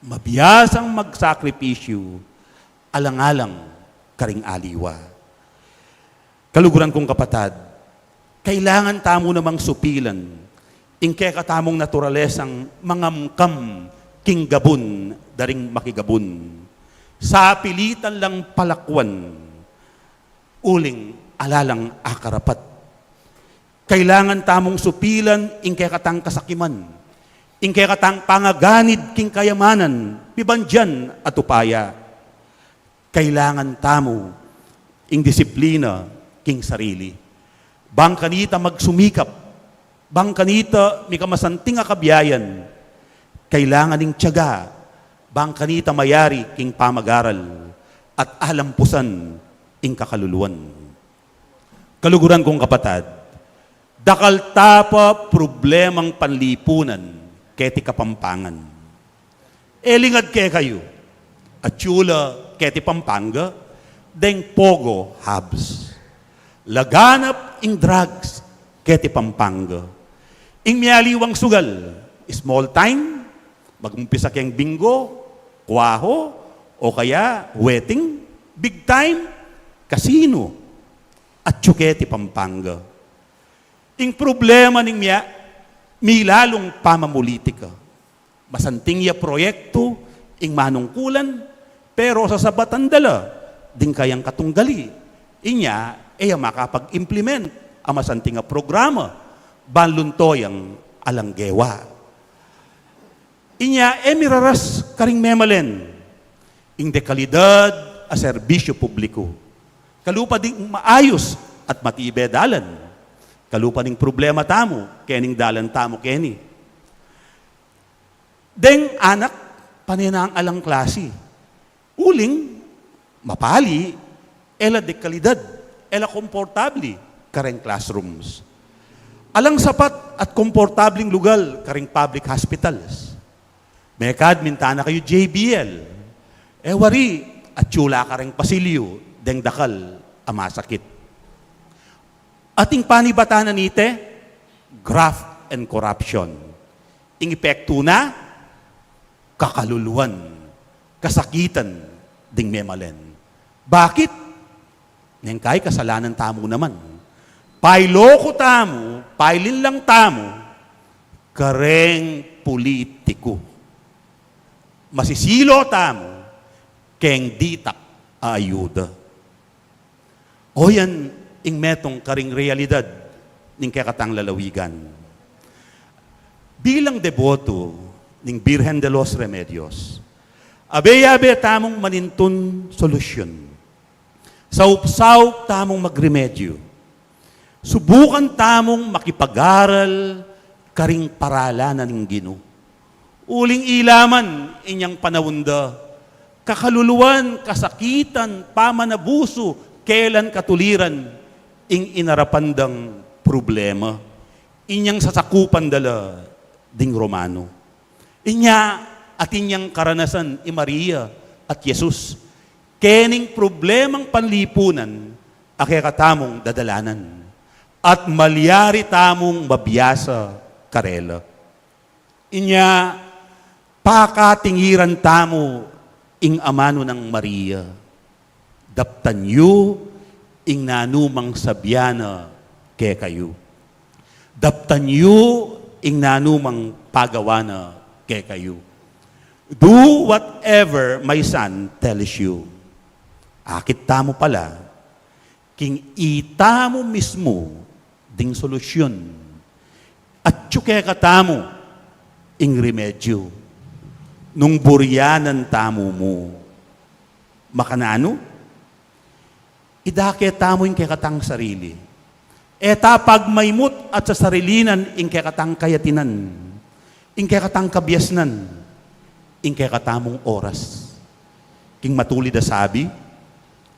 mabiasang magsakripisyu, alang-alang karing aliwa. Kaluguran kung kapatad, kailangan tamu namang supilan ing kekatamung naturalesang mangamkam king gabun da ring makigabun. Sapilitan lang palakwan, uling ala lang akarapat. Kailangan tamung supilan ing kekatang kasakiman, ing kekatang pangaganid king kayamanan, pibandian at upaya. Kailangan tamu ing disiplina king sarili. Bang kanita magsumikap, bang kanita mikamasanting a kabiayan, kailangan ing tiyaga, bang kanita mayari king pamagaral at alampusan ing kakaluluan. Kaluguran kung kapatad, dakal ta pa problemang panlipunan keti Kapampangan. E lingad kekayu, atyu la keti Pampanga deng pogo hubs. Laganap ing drugs keti Pampanga. Ing mialiwang sugal, small time, magumpisa keng bingo, kwaho, o kaya wedding, big time, kasino, atyu keti Pampanga. Ing problema ning mia-, milalung pamamulitika. Masanting ya proyektu ing manungkulan, pero sasabatan da la ding kayang katunggali. Inya, e ya makapag-implement a masanting a programa, ban lunto yang alang gewa. Inya, e miraras karing memalen ing dekalidad a serbisyu publiku. Kalupa ding maayus at matibe dalan. Kalupa ning problema tamu, kening dalan tamu keni. Deng anak, pane nang alang klasi. Uling, mapali, e la dekalidad, e la komportabli kareng classrooms. Alang sapat at komportabling lugal kareng public hospitals. Mekad minta na kayu J B L. E wari, atyu la kareng pasilyu deng dakal a masakit. Ating panibatan na nite, graft and corruption. Ing epektu na, kakaluluan, kasakitan ding memalen. Bakit? Neng kai kasalanan tamu naman. Pailoko tamu, pailinlang tamu, kareng pulitiku. Masisilo tamu, keng ditak a ayuda. O yan ing metung karing realidad ning kekatang lalawigan. Bilang deboto ning Birhen de los Remedios, abe-abe tamung manintun solusyun. Saup-saup tamung magremedyu. Subukan tamung makipag-aral karing paralan na ning Ginu. Uling ila man inyang panaun da, kakaluluan, kasakitan, pamanabusu, kelan katuliran, ing inarapan dang problema, inyang sasakupan da la ding Romano. Inya, atin yang karanasan i Maria at Jesus, kening problemang panlipunan a kekatamung dadalanan, at malyari tamung mabiasa karela. Inya, pakatingiran tamu ing amanu nang Maria. Daptan yu ing nanumang sabian na kekayu. Daptan yu ing nanumang pagawa na kekayu. Do whatever my son tells you. Akit tamu pala, king itamu mismu ding solusyun. Atyu kekatamu ing remedyu nung buryanan tamu mu. Makananu? Idake tamu ing kekatang sarili. E ta pagmaymut at sasarilinan ing kekatang kayatinan, ing kekatang kabiasnan, ing kekatamung oras. King matulid a sabi,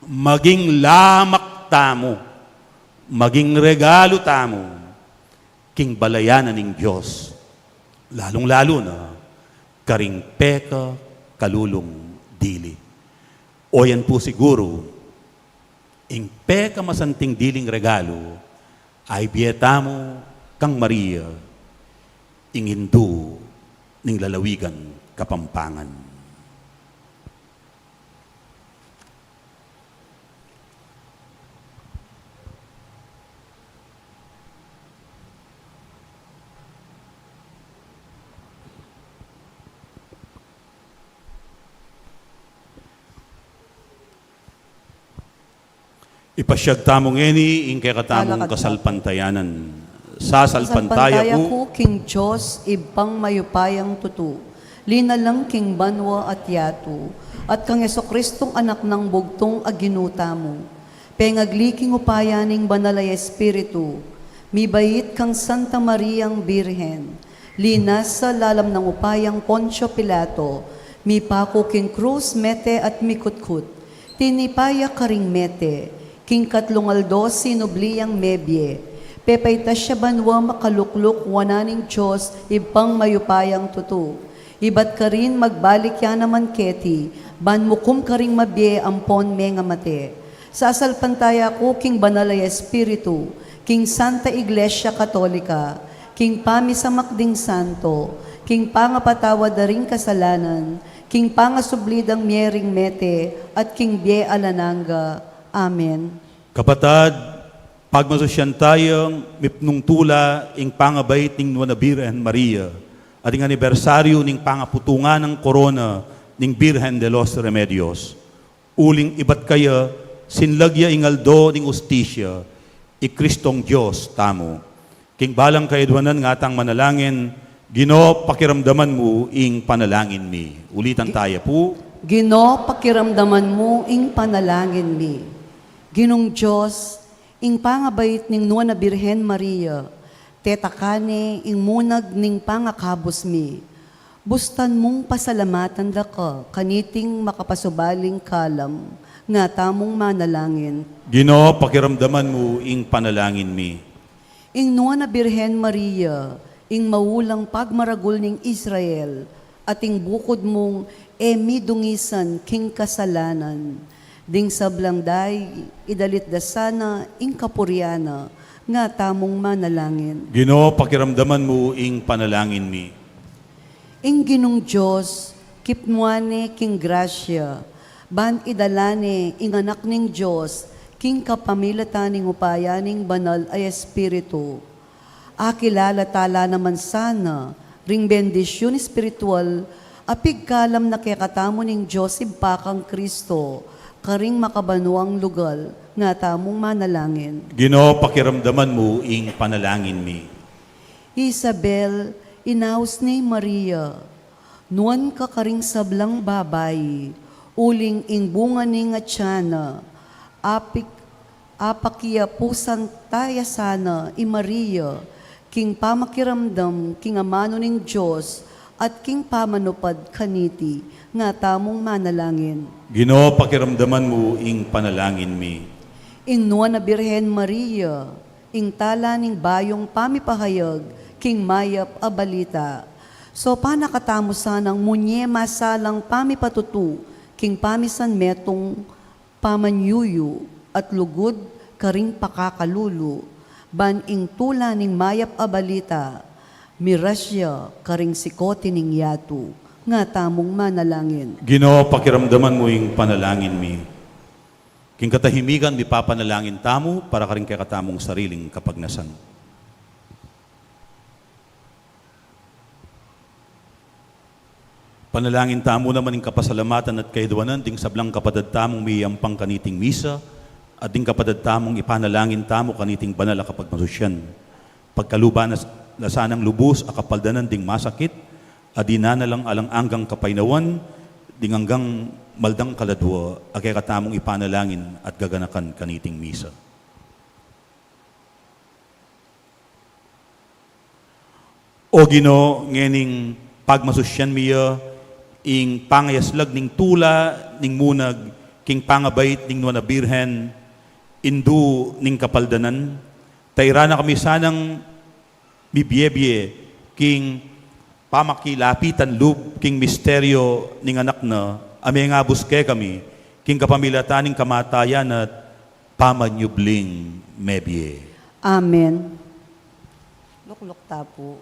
maging lamak tamu, maging regalu tamu king balayan na ning Dios, lalung-lalu na karing pekakalulung dili. O yan pu siguru ing pekamasanting diling regalu a ibie tamu kang Maria, ing Indu ning lalawigan Kapampangan. Ipasyag tamu ngeni ing kekatamung kasalpantayanan. Sasalpantaya ku king Dios, Ibpang mayupayang tutu, linalang king banua at yatu, at kang Jesucristong Anak nang bugtung a Ginu tamu, pengagli king upaya ning Banal a Espiritu, mibait kang Santa Mariang Birhen, linasa lalam nang upayang Poncio Pilato, mipaku king krus, mete at mikutkut, tinipa ya karing mete, king katlung aldo sinubli yang mebie, pepaitas ya banua, makalukluk wanan ning Dios Ibpang mayupayang tutu. Ibat karin magbalik ya naman keti, ban mukum karing mabie ampon mengamate. Sasalpantaya ku king Banal a Espiritu, king Santa Iglesia Katolika, king pamisamak ding santo, king pangapatawad da ring kasalanan, king pangasubli dang mie ring mete, at king bie alang angga. Amen. Kapatad, pagmasusyan tayang mipnung tula ing pangabait ning Nuan a Birhen Maria, at ing anibersaryu ning pangaputungan nang korona ning Birhen de los Remedios. Uling ibat kaya, sinlag ya ing aldo ning ustisya i Kristong Dios tamu. King balang kayadwanan ngatang manalangin, Ginu, pakiramdaman mu ing panalangin mi. Ulitan taya pu. Ginu, pakiramdaman mu ing panalangin mi. Ginung Dios, ing pangabait ning Nuan a Birhen Maria, tetakan ne ing munag ning pangakabus mi. Bustan mung pasalamatan da ka kaniting makapasubaling kalam, ngatamung manalangin. Ginu, pakiramdaman mu ing panalangin mi. Ing Nuan a Birhen Maria, ing maulang pagmaragul ning Israel, at ing bukud mung e midungisan king kasalanan. Ding sablang dai, idalit da sana ing kapurian na, ngatamung manalangin. Ginu, pakiramdaman mu ing panalangin mi. Ing Ginung Dios, kipnuan ne king grasya, ban idala ne ing Anak ning Dios King kapamilatan ning upaya ning Banal a Espiritu, akilala tala naman sana ring bendisyun espiritual a pigkalam na kekatamu ning Dios Ibpa kang Kristo, karing makabanuang lugal, nga tamung manalangin. Ginu, pakiramdaman mu ing panalangin mi. Isabel, inaus ni Maria, nuan ka karing sablang babai, uling ing bunga ning atian na, apik-, apakiapusan taya sana i Maria, king pamakiramdam, king amanu ning Dios, at king pamanupad kaniti, nga tamung manalangin. Ginu, pakiramdaman mu ing panalangin mi. Ing nuan a Birhen Maria, ing tala ning bayung pamipahayag king mayap a balita. So, panakatamu sanang munye masalang pamipatutu king pamisan metung pamanyuyu at lugud karing pakakalulu, ban ing tula ning mayap a balita, mirasya karing sikoti ning yatu, nga tamung manalangin. Ginu, pakiramdaman mu ing panalangin mi. King katahimikan, mipapanalangin tamu para karing kekatamung sariling kapagnasan. Panalangin tamu naman ing kapasalamatan at kaidwanan ding sablang kapatad tamung miyampang kaniting misa, at ding kapatad tamung ipanalangin tamu kaniting banal a kapagmasusyan. Pagkaluban na s-, la sanang lubus a kapaldanan ding masakit, a dinan na lang alang anggang kapaynawan, ding anggang maldang kaladwa, a kekatamung ipanalangin at gaganakan kaniting misa. O Ginu, ngening pagmasusyan mi ya, ing pangayaslag ning tula ning munag king pangabait ning Nuan a Birhen, indu ning kapaldanan, tairan na kami sanang mibie-bie king pamakilapitan lub king misteryu ning anak na, a mengabus kekami king kapamilatan ning kamatayan at pamanyubling mebie. Amen. Lukluk ta pu.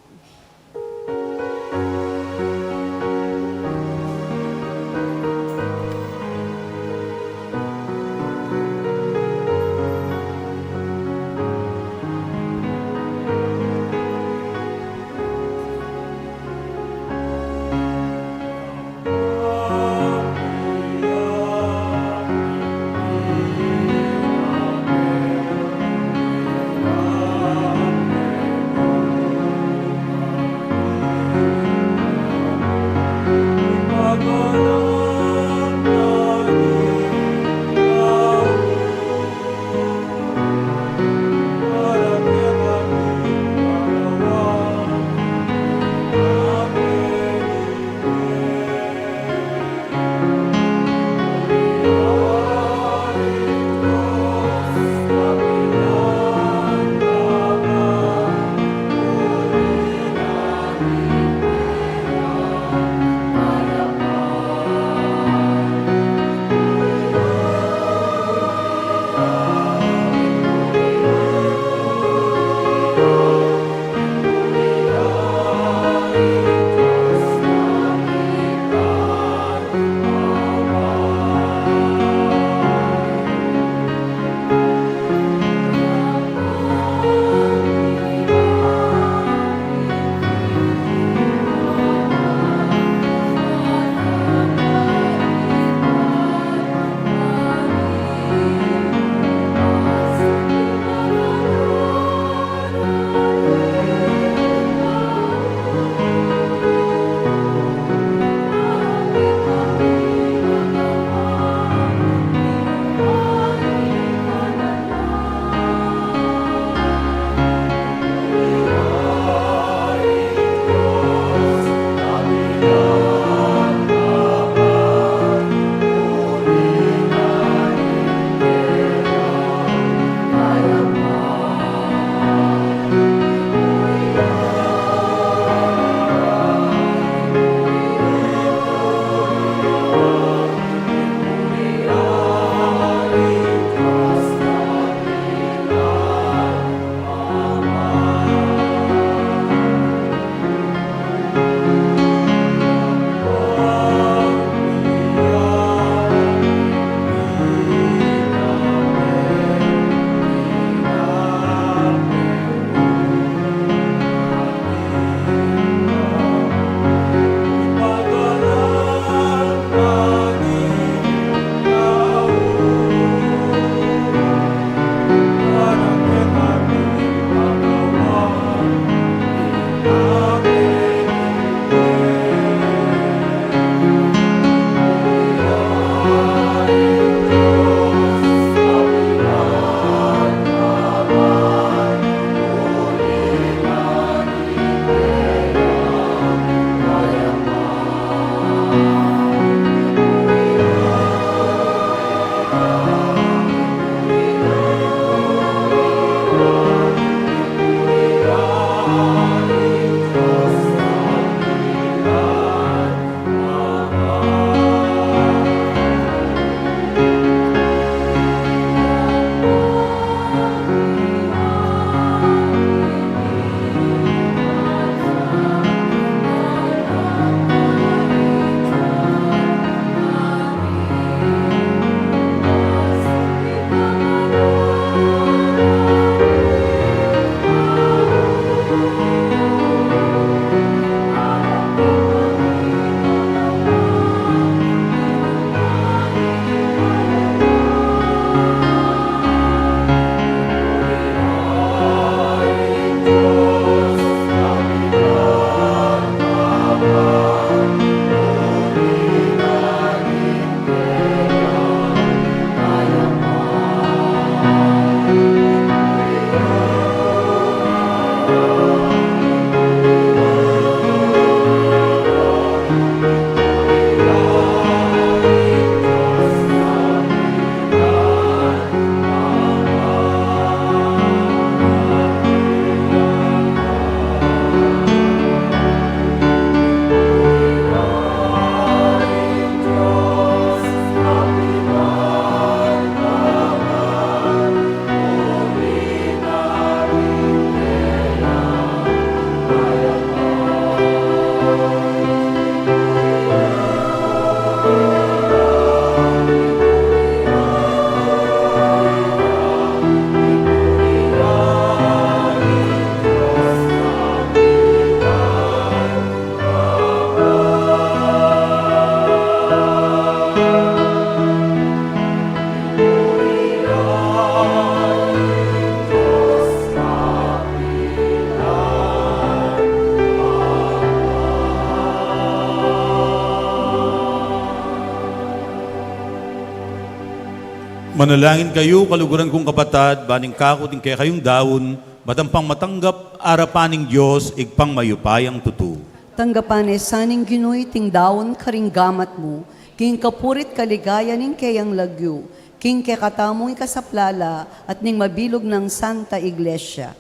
Manalangin kayu, kaluguran kung kapatad, ban ing kaku at ing kekayung daun, matampang matanggap arapan ning Dios, Ibpang mayupayang tutu. Tanggapan ne sa ning Ginu iting daun karing gamat mu, king kapurian at kaligayan ning keyang lagyu, king kekatamung ikasaplala, at ning mabilug nang Santa Iglesia.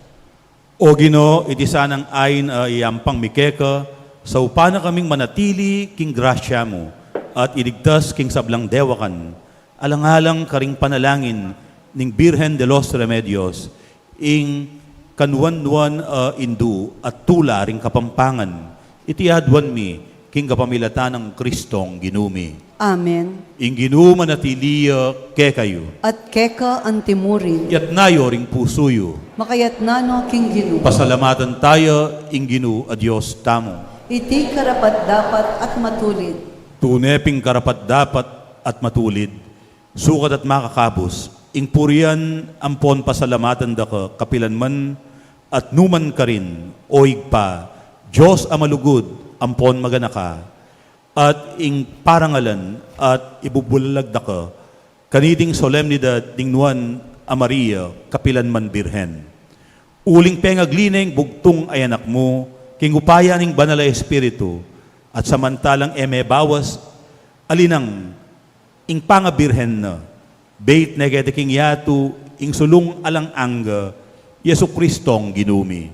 O Ginu, iti sanang ain a iyampang mi keka, saupan na kaming manatili king grasya mu, at iligtas king sablang dewakan, alang-alang karing panalangin ning Birhen de los Remedios, ing kanuan-nuan a indu at tula ring Kapampangan, iti aduan mi king kapamilatan nang Kristong Ginu mi. Amen. Ing Ginu manatili ya kekayu. At keka antimurin. Itas yu ring pusu yu. Makatas no king Ginu. Pasalamatan taya ing Ginu a Dios tamu. Iti karapat-dapat at matulid. Tune pin karapat-dapat at matulid, sukat at makakabus, ing purian ampon pasalamatan da ka kapilan man at nu man karin, O Ibpa, Dios a malugud ampon maganaka, at ing parangalan at ibubulalag da ka kaniting solemnidad ning Nuan a Maria, kapilan man Birhen. Uling pengagli ne ing bugtung a anak mu king upaya ning Banal a Espiritu, at samantalang e mebawas, alinang ing pangabirhen na, beit ne keti king yatu ing sulung alang angga, Jesucristong Ginu mi.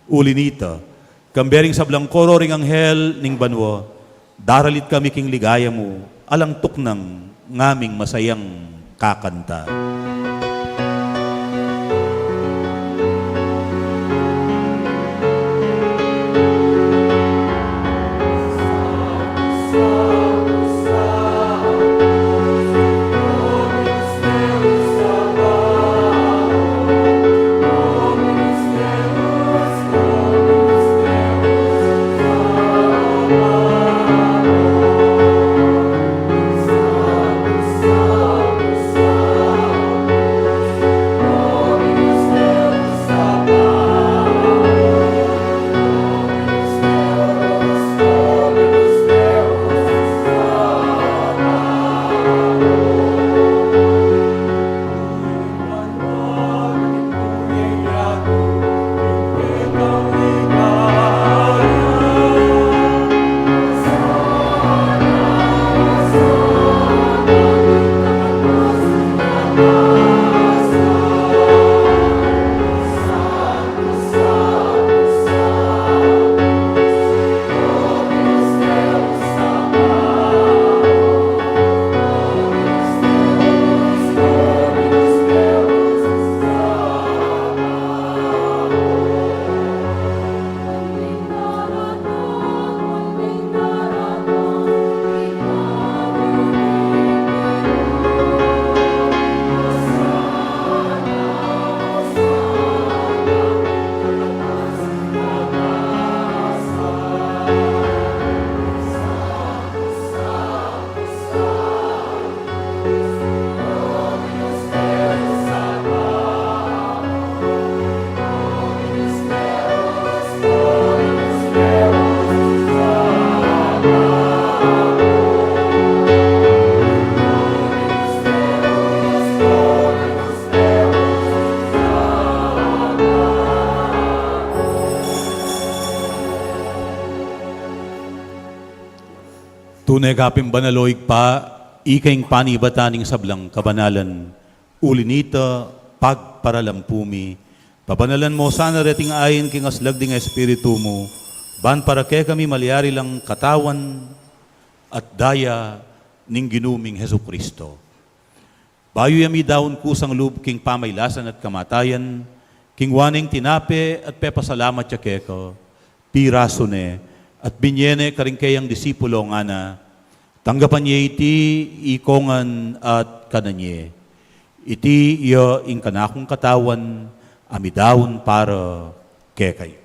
Uli nita, kambe ring sablang koro ring anghel ning banua, daralit kami king ligaya mu, alang tuknang ngaming masayang kakanta. Tune ka pin banal, o Ibpa, ika ing panibatan ning sablang kabanalan. Uli nita, pagparalampu mi, pabanalan mo sana reting ain king aslag ding Espiritu mu, ban para kekami malyari lang katawan at daya ning Ginu ming Jesucristo. Bayu ya midaun kusang lub king pamailasan at kamatayan, kinua neng tinape at pepasalamat ya keka, pirasu ne, at binye ne karing keyang disipulo, ngana: Tanggapan ye iti ikongan at kanan ye. Iti ya ing kanakung katawan a midaun para kekayu.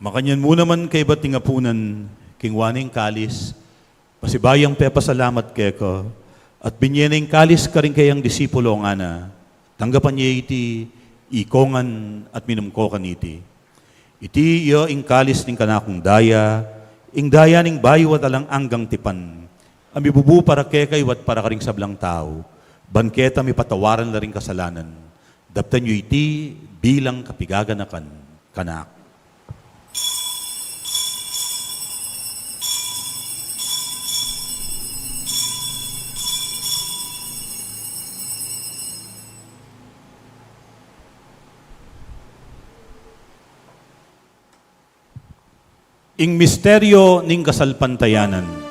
Makanyan mu naman kaybat ning apunan, kinua ne ing kalis, pasibayu yang pepasalamat keka, at binye ne ing kalis karing keyang disipulo, ngana: Tanggapan ye iti, ikongan at minum ko kaniti. Iti iya ing kalis ning kanakung daya, ing daya ning bayu at alang anggang tipan, a mibubu para kekayu at para karing sablang tau, ban keta mipatawaran la ring kasalanan. Daptan yu iti bilang kapigaganakan kanaku. Ing misteryo ning kasalpantayanan.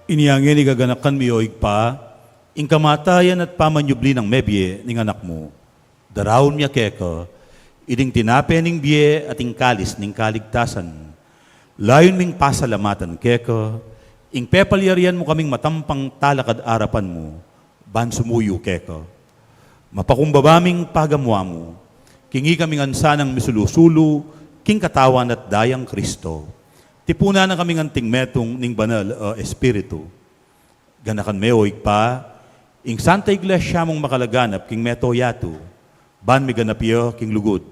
Inya ngeni gaganakan mi, o Ibpa, ing kamatayan at pamanyubli nang mebie ning Anak mu. Daraun mi keka iting tinape ning bie at ing kalis ning kaligtasan. Layun ming pasalamatan keka ing pepalyarian mu kaming matampang talakad arapan mu, ban sumuyu keka. Mapakumbaba ming pagamu-amu king ikami ngan sanang misulu-sulu king katawan at dayang Kristo. Tipunan na kaming anting metung ning Banal a Espiritu. Ganakan me, o Ibpa, ing Santa Iglesia mung makalaganap king mabilug a yatu, ban miganap ya king lugud.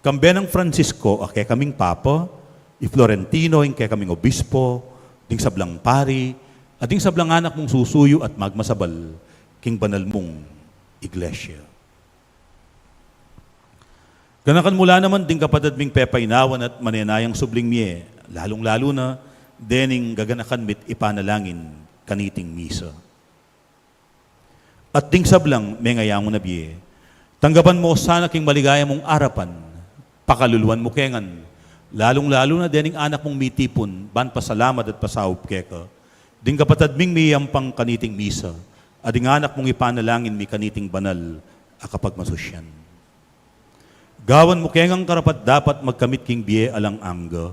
Kambe nang Francisco a kekaming Papa, i Florentino ing kekaming Obispo, ding sablang pari, at ding sablang anak mung susuyu at magmasabal king banal mung Iglesia. Ganakan mu la naman ding kapatad ming pepainawan at manenayang subling mie, lalung-lalu na dening gaganakan mi't ipanalangin kaniting misa. At ding sablang mengayangu na bie, tanggapan mu sana king maligaya mung arapan, pakaluluan mu ke ngan, lalung-lalu na dening anak mung mitipun ban pasalamat at pasaup keka, ding kapatad ming miyampang kaniting misa, at ding anak mung ipanalangin mi kaniting banal a kapagmasusyan. Gawan mu ke ngang karapat-dapat magkamit king bie alang angga,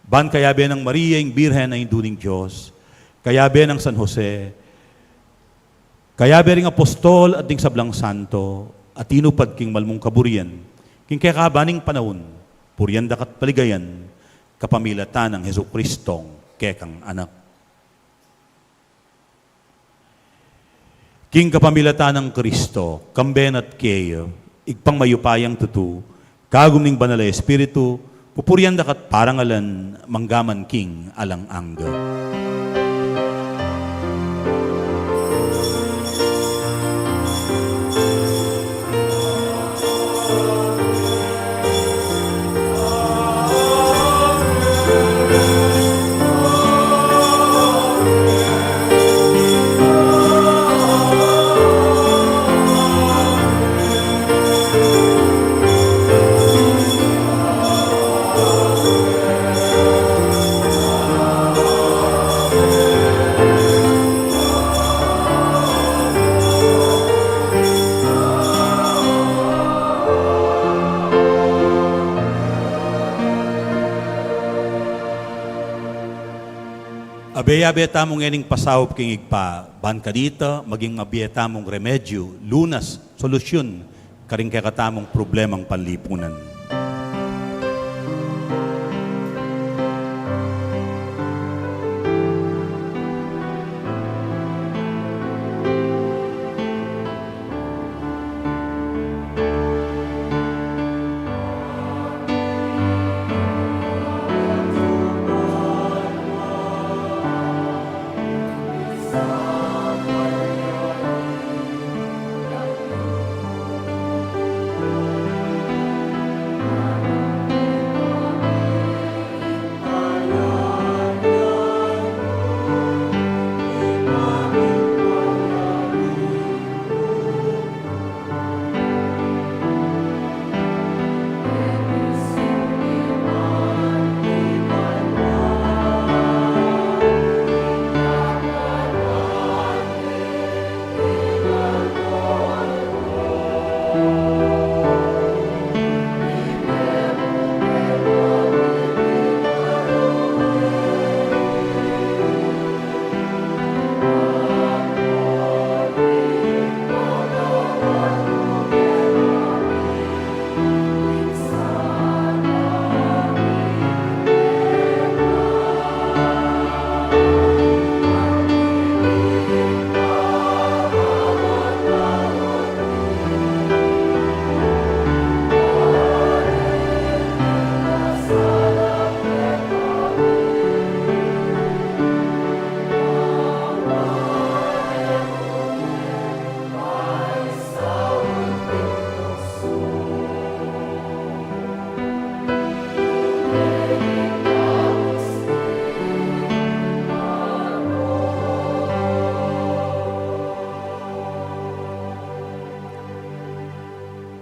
ban kayabe nang Maria ing Birhen a Indu ning Dios, kayabe nang San Jose, kayabe ring apostol at ding sablang santo a tinupad king malmung kaburian king kekaban ning panaun, purian daka't paligayan kapamilatan nang Jesucristong kekang Anak. King kapamilatan nang Kristo, kambe na't keya, Ibpang mayupayang tutu, kagum ning Banal a Espiritu, pupurian daka't parangalan manggaman king alang angga. Abe-abe tamu ngening pasaup king Ibpa, ban kanita maging mabie tamung remedyu, lunas, solusyun, karing kekatamung problemang panlipunan.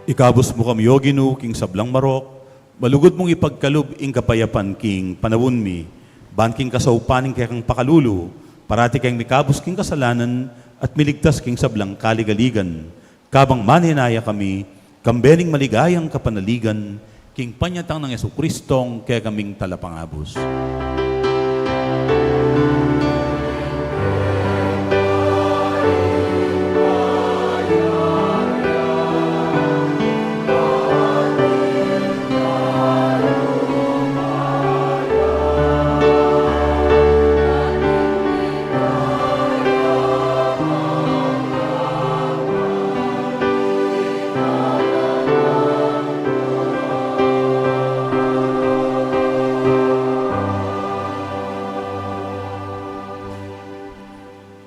Ikabus mu kami, O Ginu, king sablang marok, malugud mung ipagkalub ing kapayapan king panaun mi, ban king kasaupan ning kekang pakalulu, parati keng mikabus king kasalanan at miligtas king sablang kaligaligan. Kabang manenaya kami, kambe ning maligayang kapanaligan, king panyatang nang Jesucristong kekaming Talapangabus.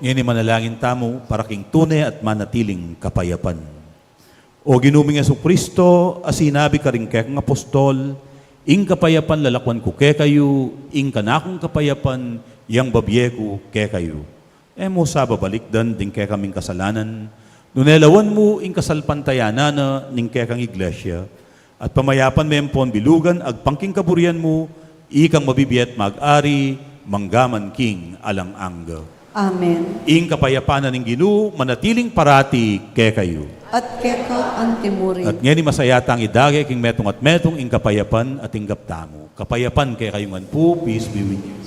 Ngeni manalangin tamu para king tune at manatiling kapayapan. O Ginu ming Jesucristo, a sinabi karing kekang apostol, "Ing kapayapan lalakwan ku kekayu, ing kanakung kapayapan yang babie ku kekayu." E mu sa babalikdan ding kekaming kasalanan, nune lawan mu ing kasalpantayanan na ning kekang Iglesia, at pamayapan me ampon bilugan agpang king kaburian mu, ikang mabibie at mag-ari, mangga man king alang angga. Amen. Ing kapayapan na ning Ginu manatiling parati kekayu. At keka antimurin. At ngeni masaya tang idage king metung at metung ing kapayapan a tinggap tamu. Kapayapan kekayu ngan pu, peace be with you.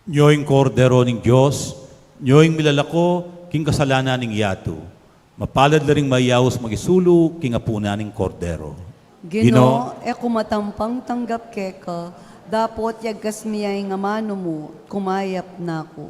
Nyo ing Kordero ning Dios, nyo ing milalako king kasalanan ning yatu. Mapalad la ring mayaus makisulu king apunan ning Kordero. Ginu, e ku matampang tanggap keka, dapot yagkas mu ya ing amanu mu, kumayap na ku.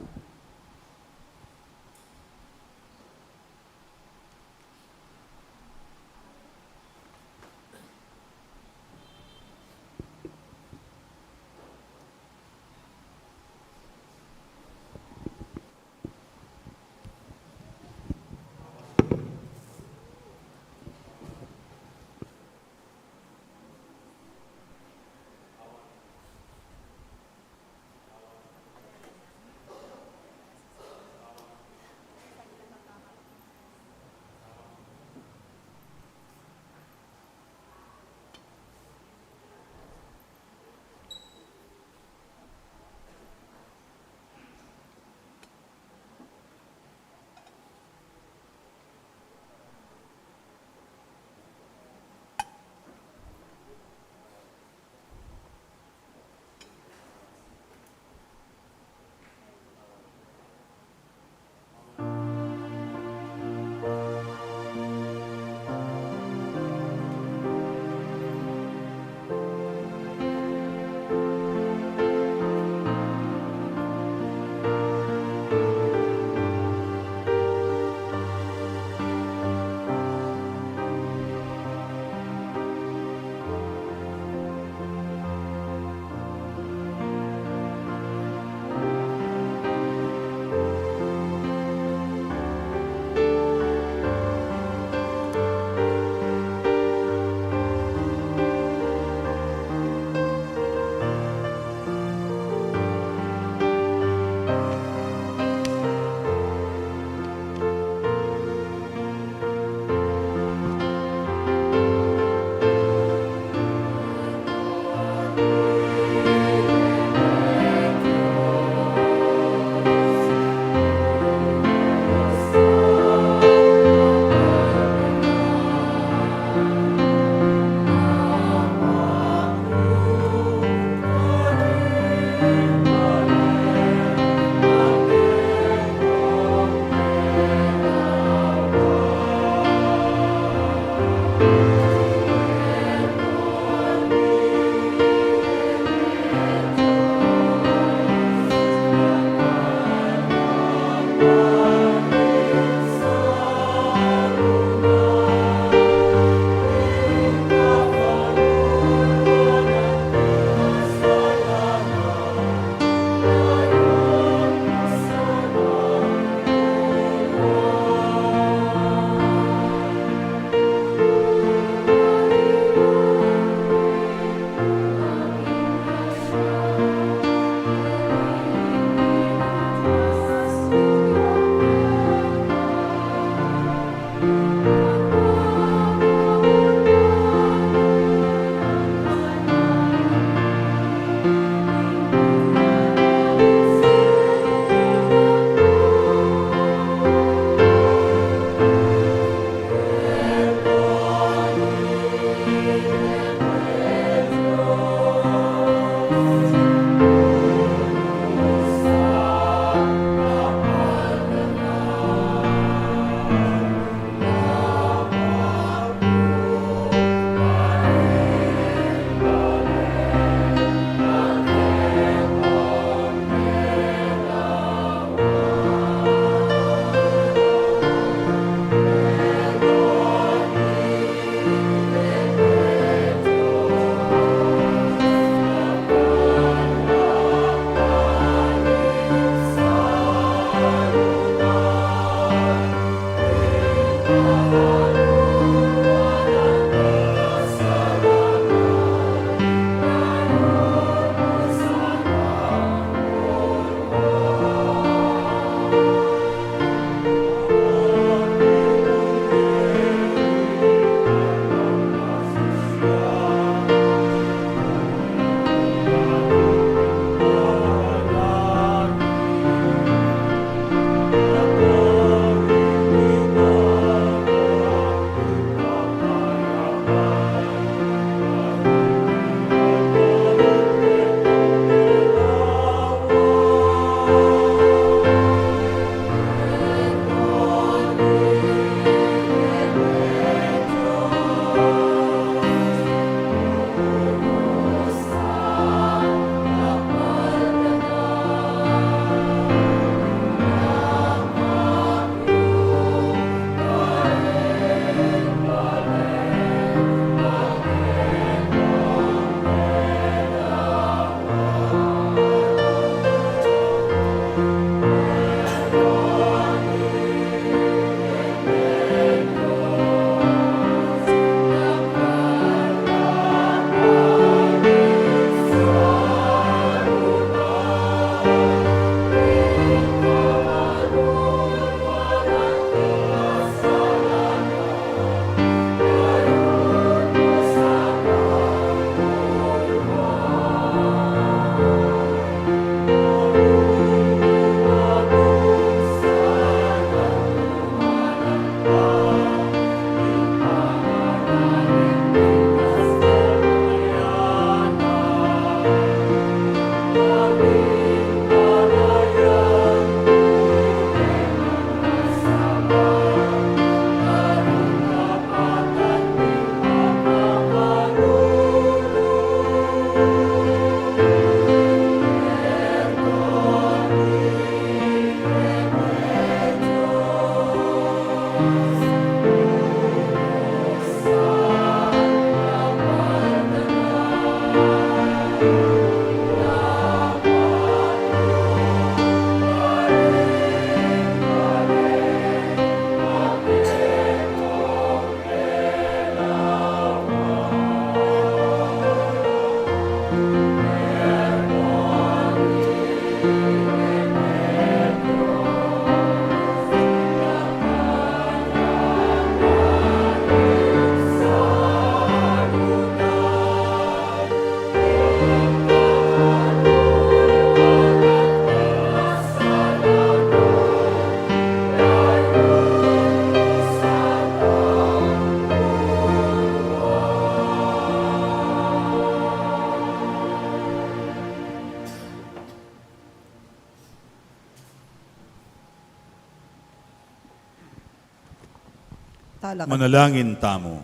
Talakad. Manalangin tamu.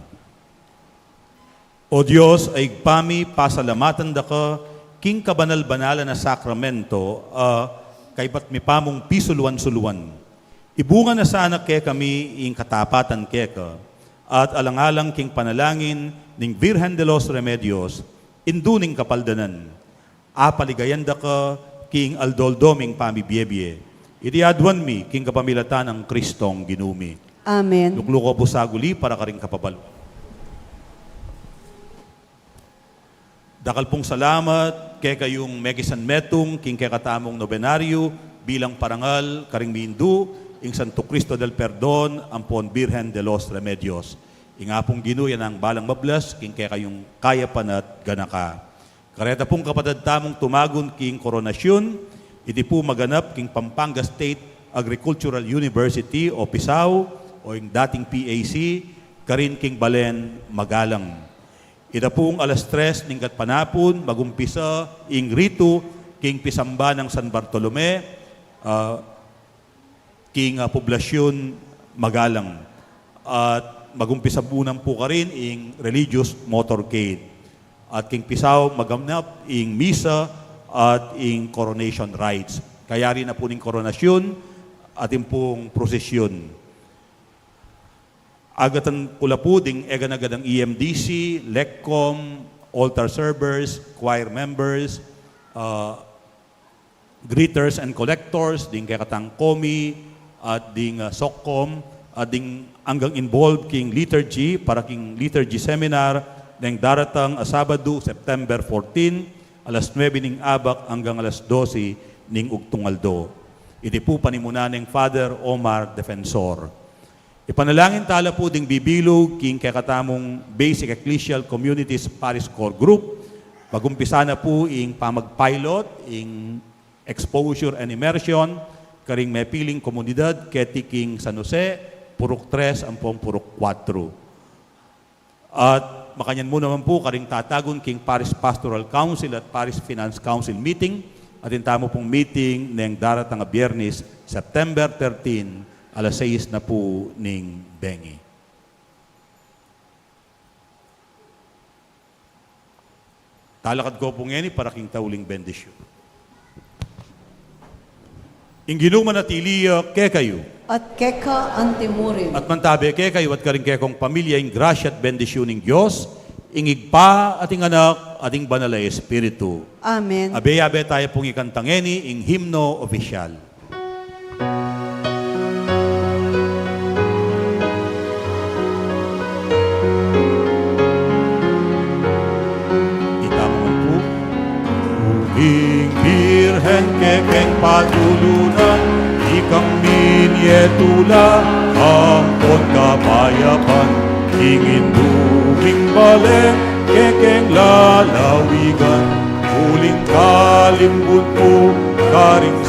O Dios a Ibpa mi, pasalamatan da ka king kabanal-banalan a sakramento, a kaybat mi pa mung pisuluan-suluan. Ibunga na sana kekami ing katapatan keka, at alang-alang king panalangin ning Virgen de los Remedios, indu ning kapaldanan, apaligayan da ka king aldo-aldo ming pamibiebie. Iti aduan mi king kapamilatan nang Kristong Ginu mi. Amen. Luklukan ku pu sa guli para karing kapabalu. Dakal pung salamat kekayung mekisanmetung king kekatamung nobenaryu bilang parangal karing mindu ing Santo Cristo del Perdon ampon Virgen de los Remedios. Ing Apung Ginu ya nang balang mablas king kekayung kayapan at ganaka. Kareta pung kapatad tamung tumagun king Koronasyun, iti pu maganap king Pampanga State Agricultural University o PSAU o ing dating P A C, karin king balen Magalang. Ita pung alas tres ning gatpanapun, magumpisa ing ritu king pisamba nang San Bartolome, ah, king, ah, poblasyun Magalang. At magumpisa mu naman pu karin ing religious motorcade. At king PSAU maganap ing misa at ing coronation rites. Kayari na pu ning koronasyun at ing pung prosesyun. Agatan ku la pu ding e gana-ganang E M D C, LECCOM, altar servers, choir members, ah, greeters and collectors, ding kekatang COMI, at ding, ah, SOCCOM, at ding anggang involved king liturgy, para king liturgy seminar, neng daratang a Sabadu, September fourteen, alas nuebe ning abak anggang alas dose ning ugtung aldo. Iti pu panimunan neng Father Omar Defensor. Ipanalangin tala pu ding bibilug king kekatamung Basic Ecclesial Communities Parish Core Group. Magumpisa na pu ing pamag-pilot, ing exposure and immersion, karing mepiling komunidad keti king San Jose, Purok tres ampong Purok kuatro. At makanyan mu naman pu karing tatagun king Parish Pastoral Council at Parish Finance Council meeting, atin tamu pung meeting neng daratang a Biyernes, September thirteen, alas sais na pu ning bengi. Talakad ko pu ngeni para king tauling bendisyun. Ing Ginu manatili ya kekayu. At keka antimurin. At mantabe kekayu at karing kekong pamilya ing grasya at bendisyun ning Dios, ing Ibpa at ing Anak at ing Banal a Espiritu. Amen. Abe-abe taya pung ikanta ngeni ing himno opisyal. Ita mu man pu. Ing Birhen kekeng patulunan, ikang minie tula ampon kapayapan, ing indu ming bale kekeng lalawigan, uling kalimbut mu karing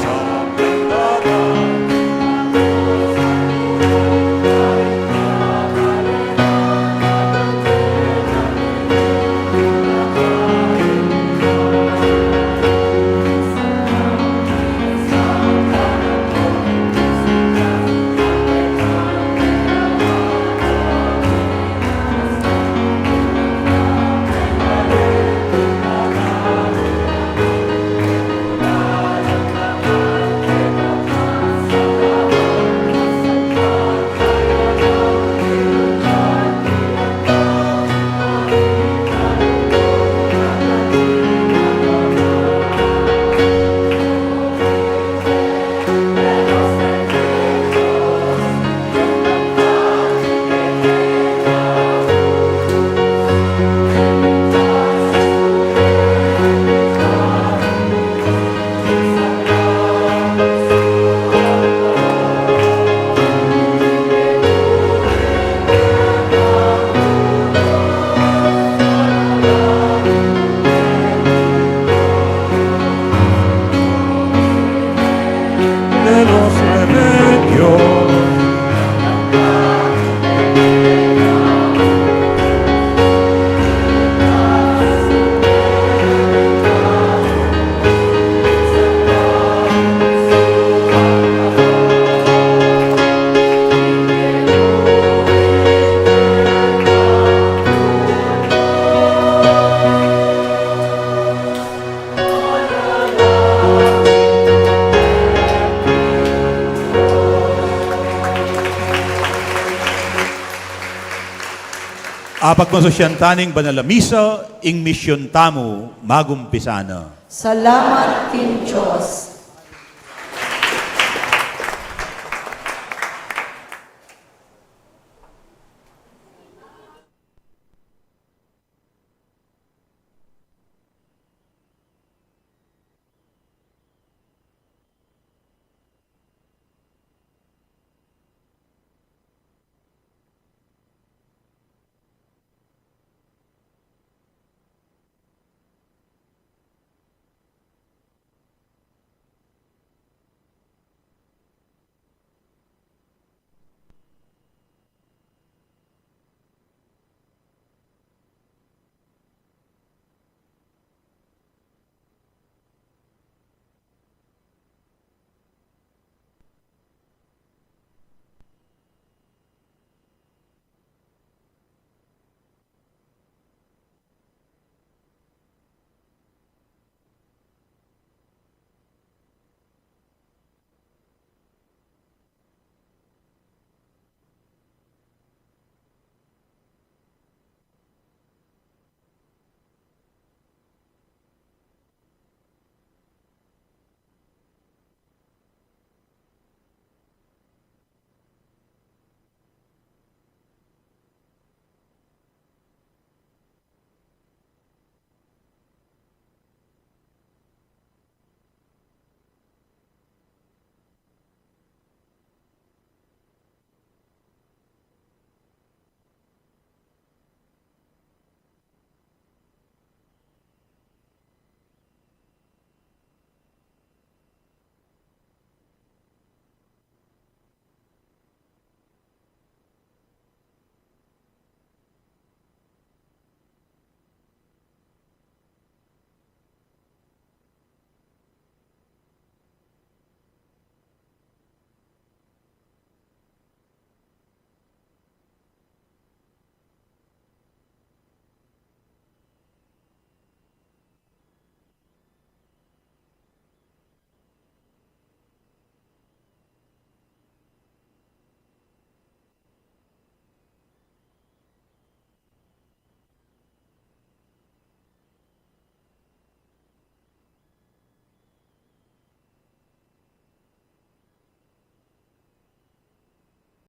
Apagmasusyan ta ning banal a misa, ing misyun tamu magumpisa na. Salamat king Dios.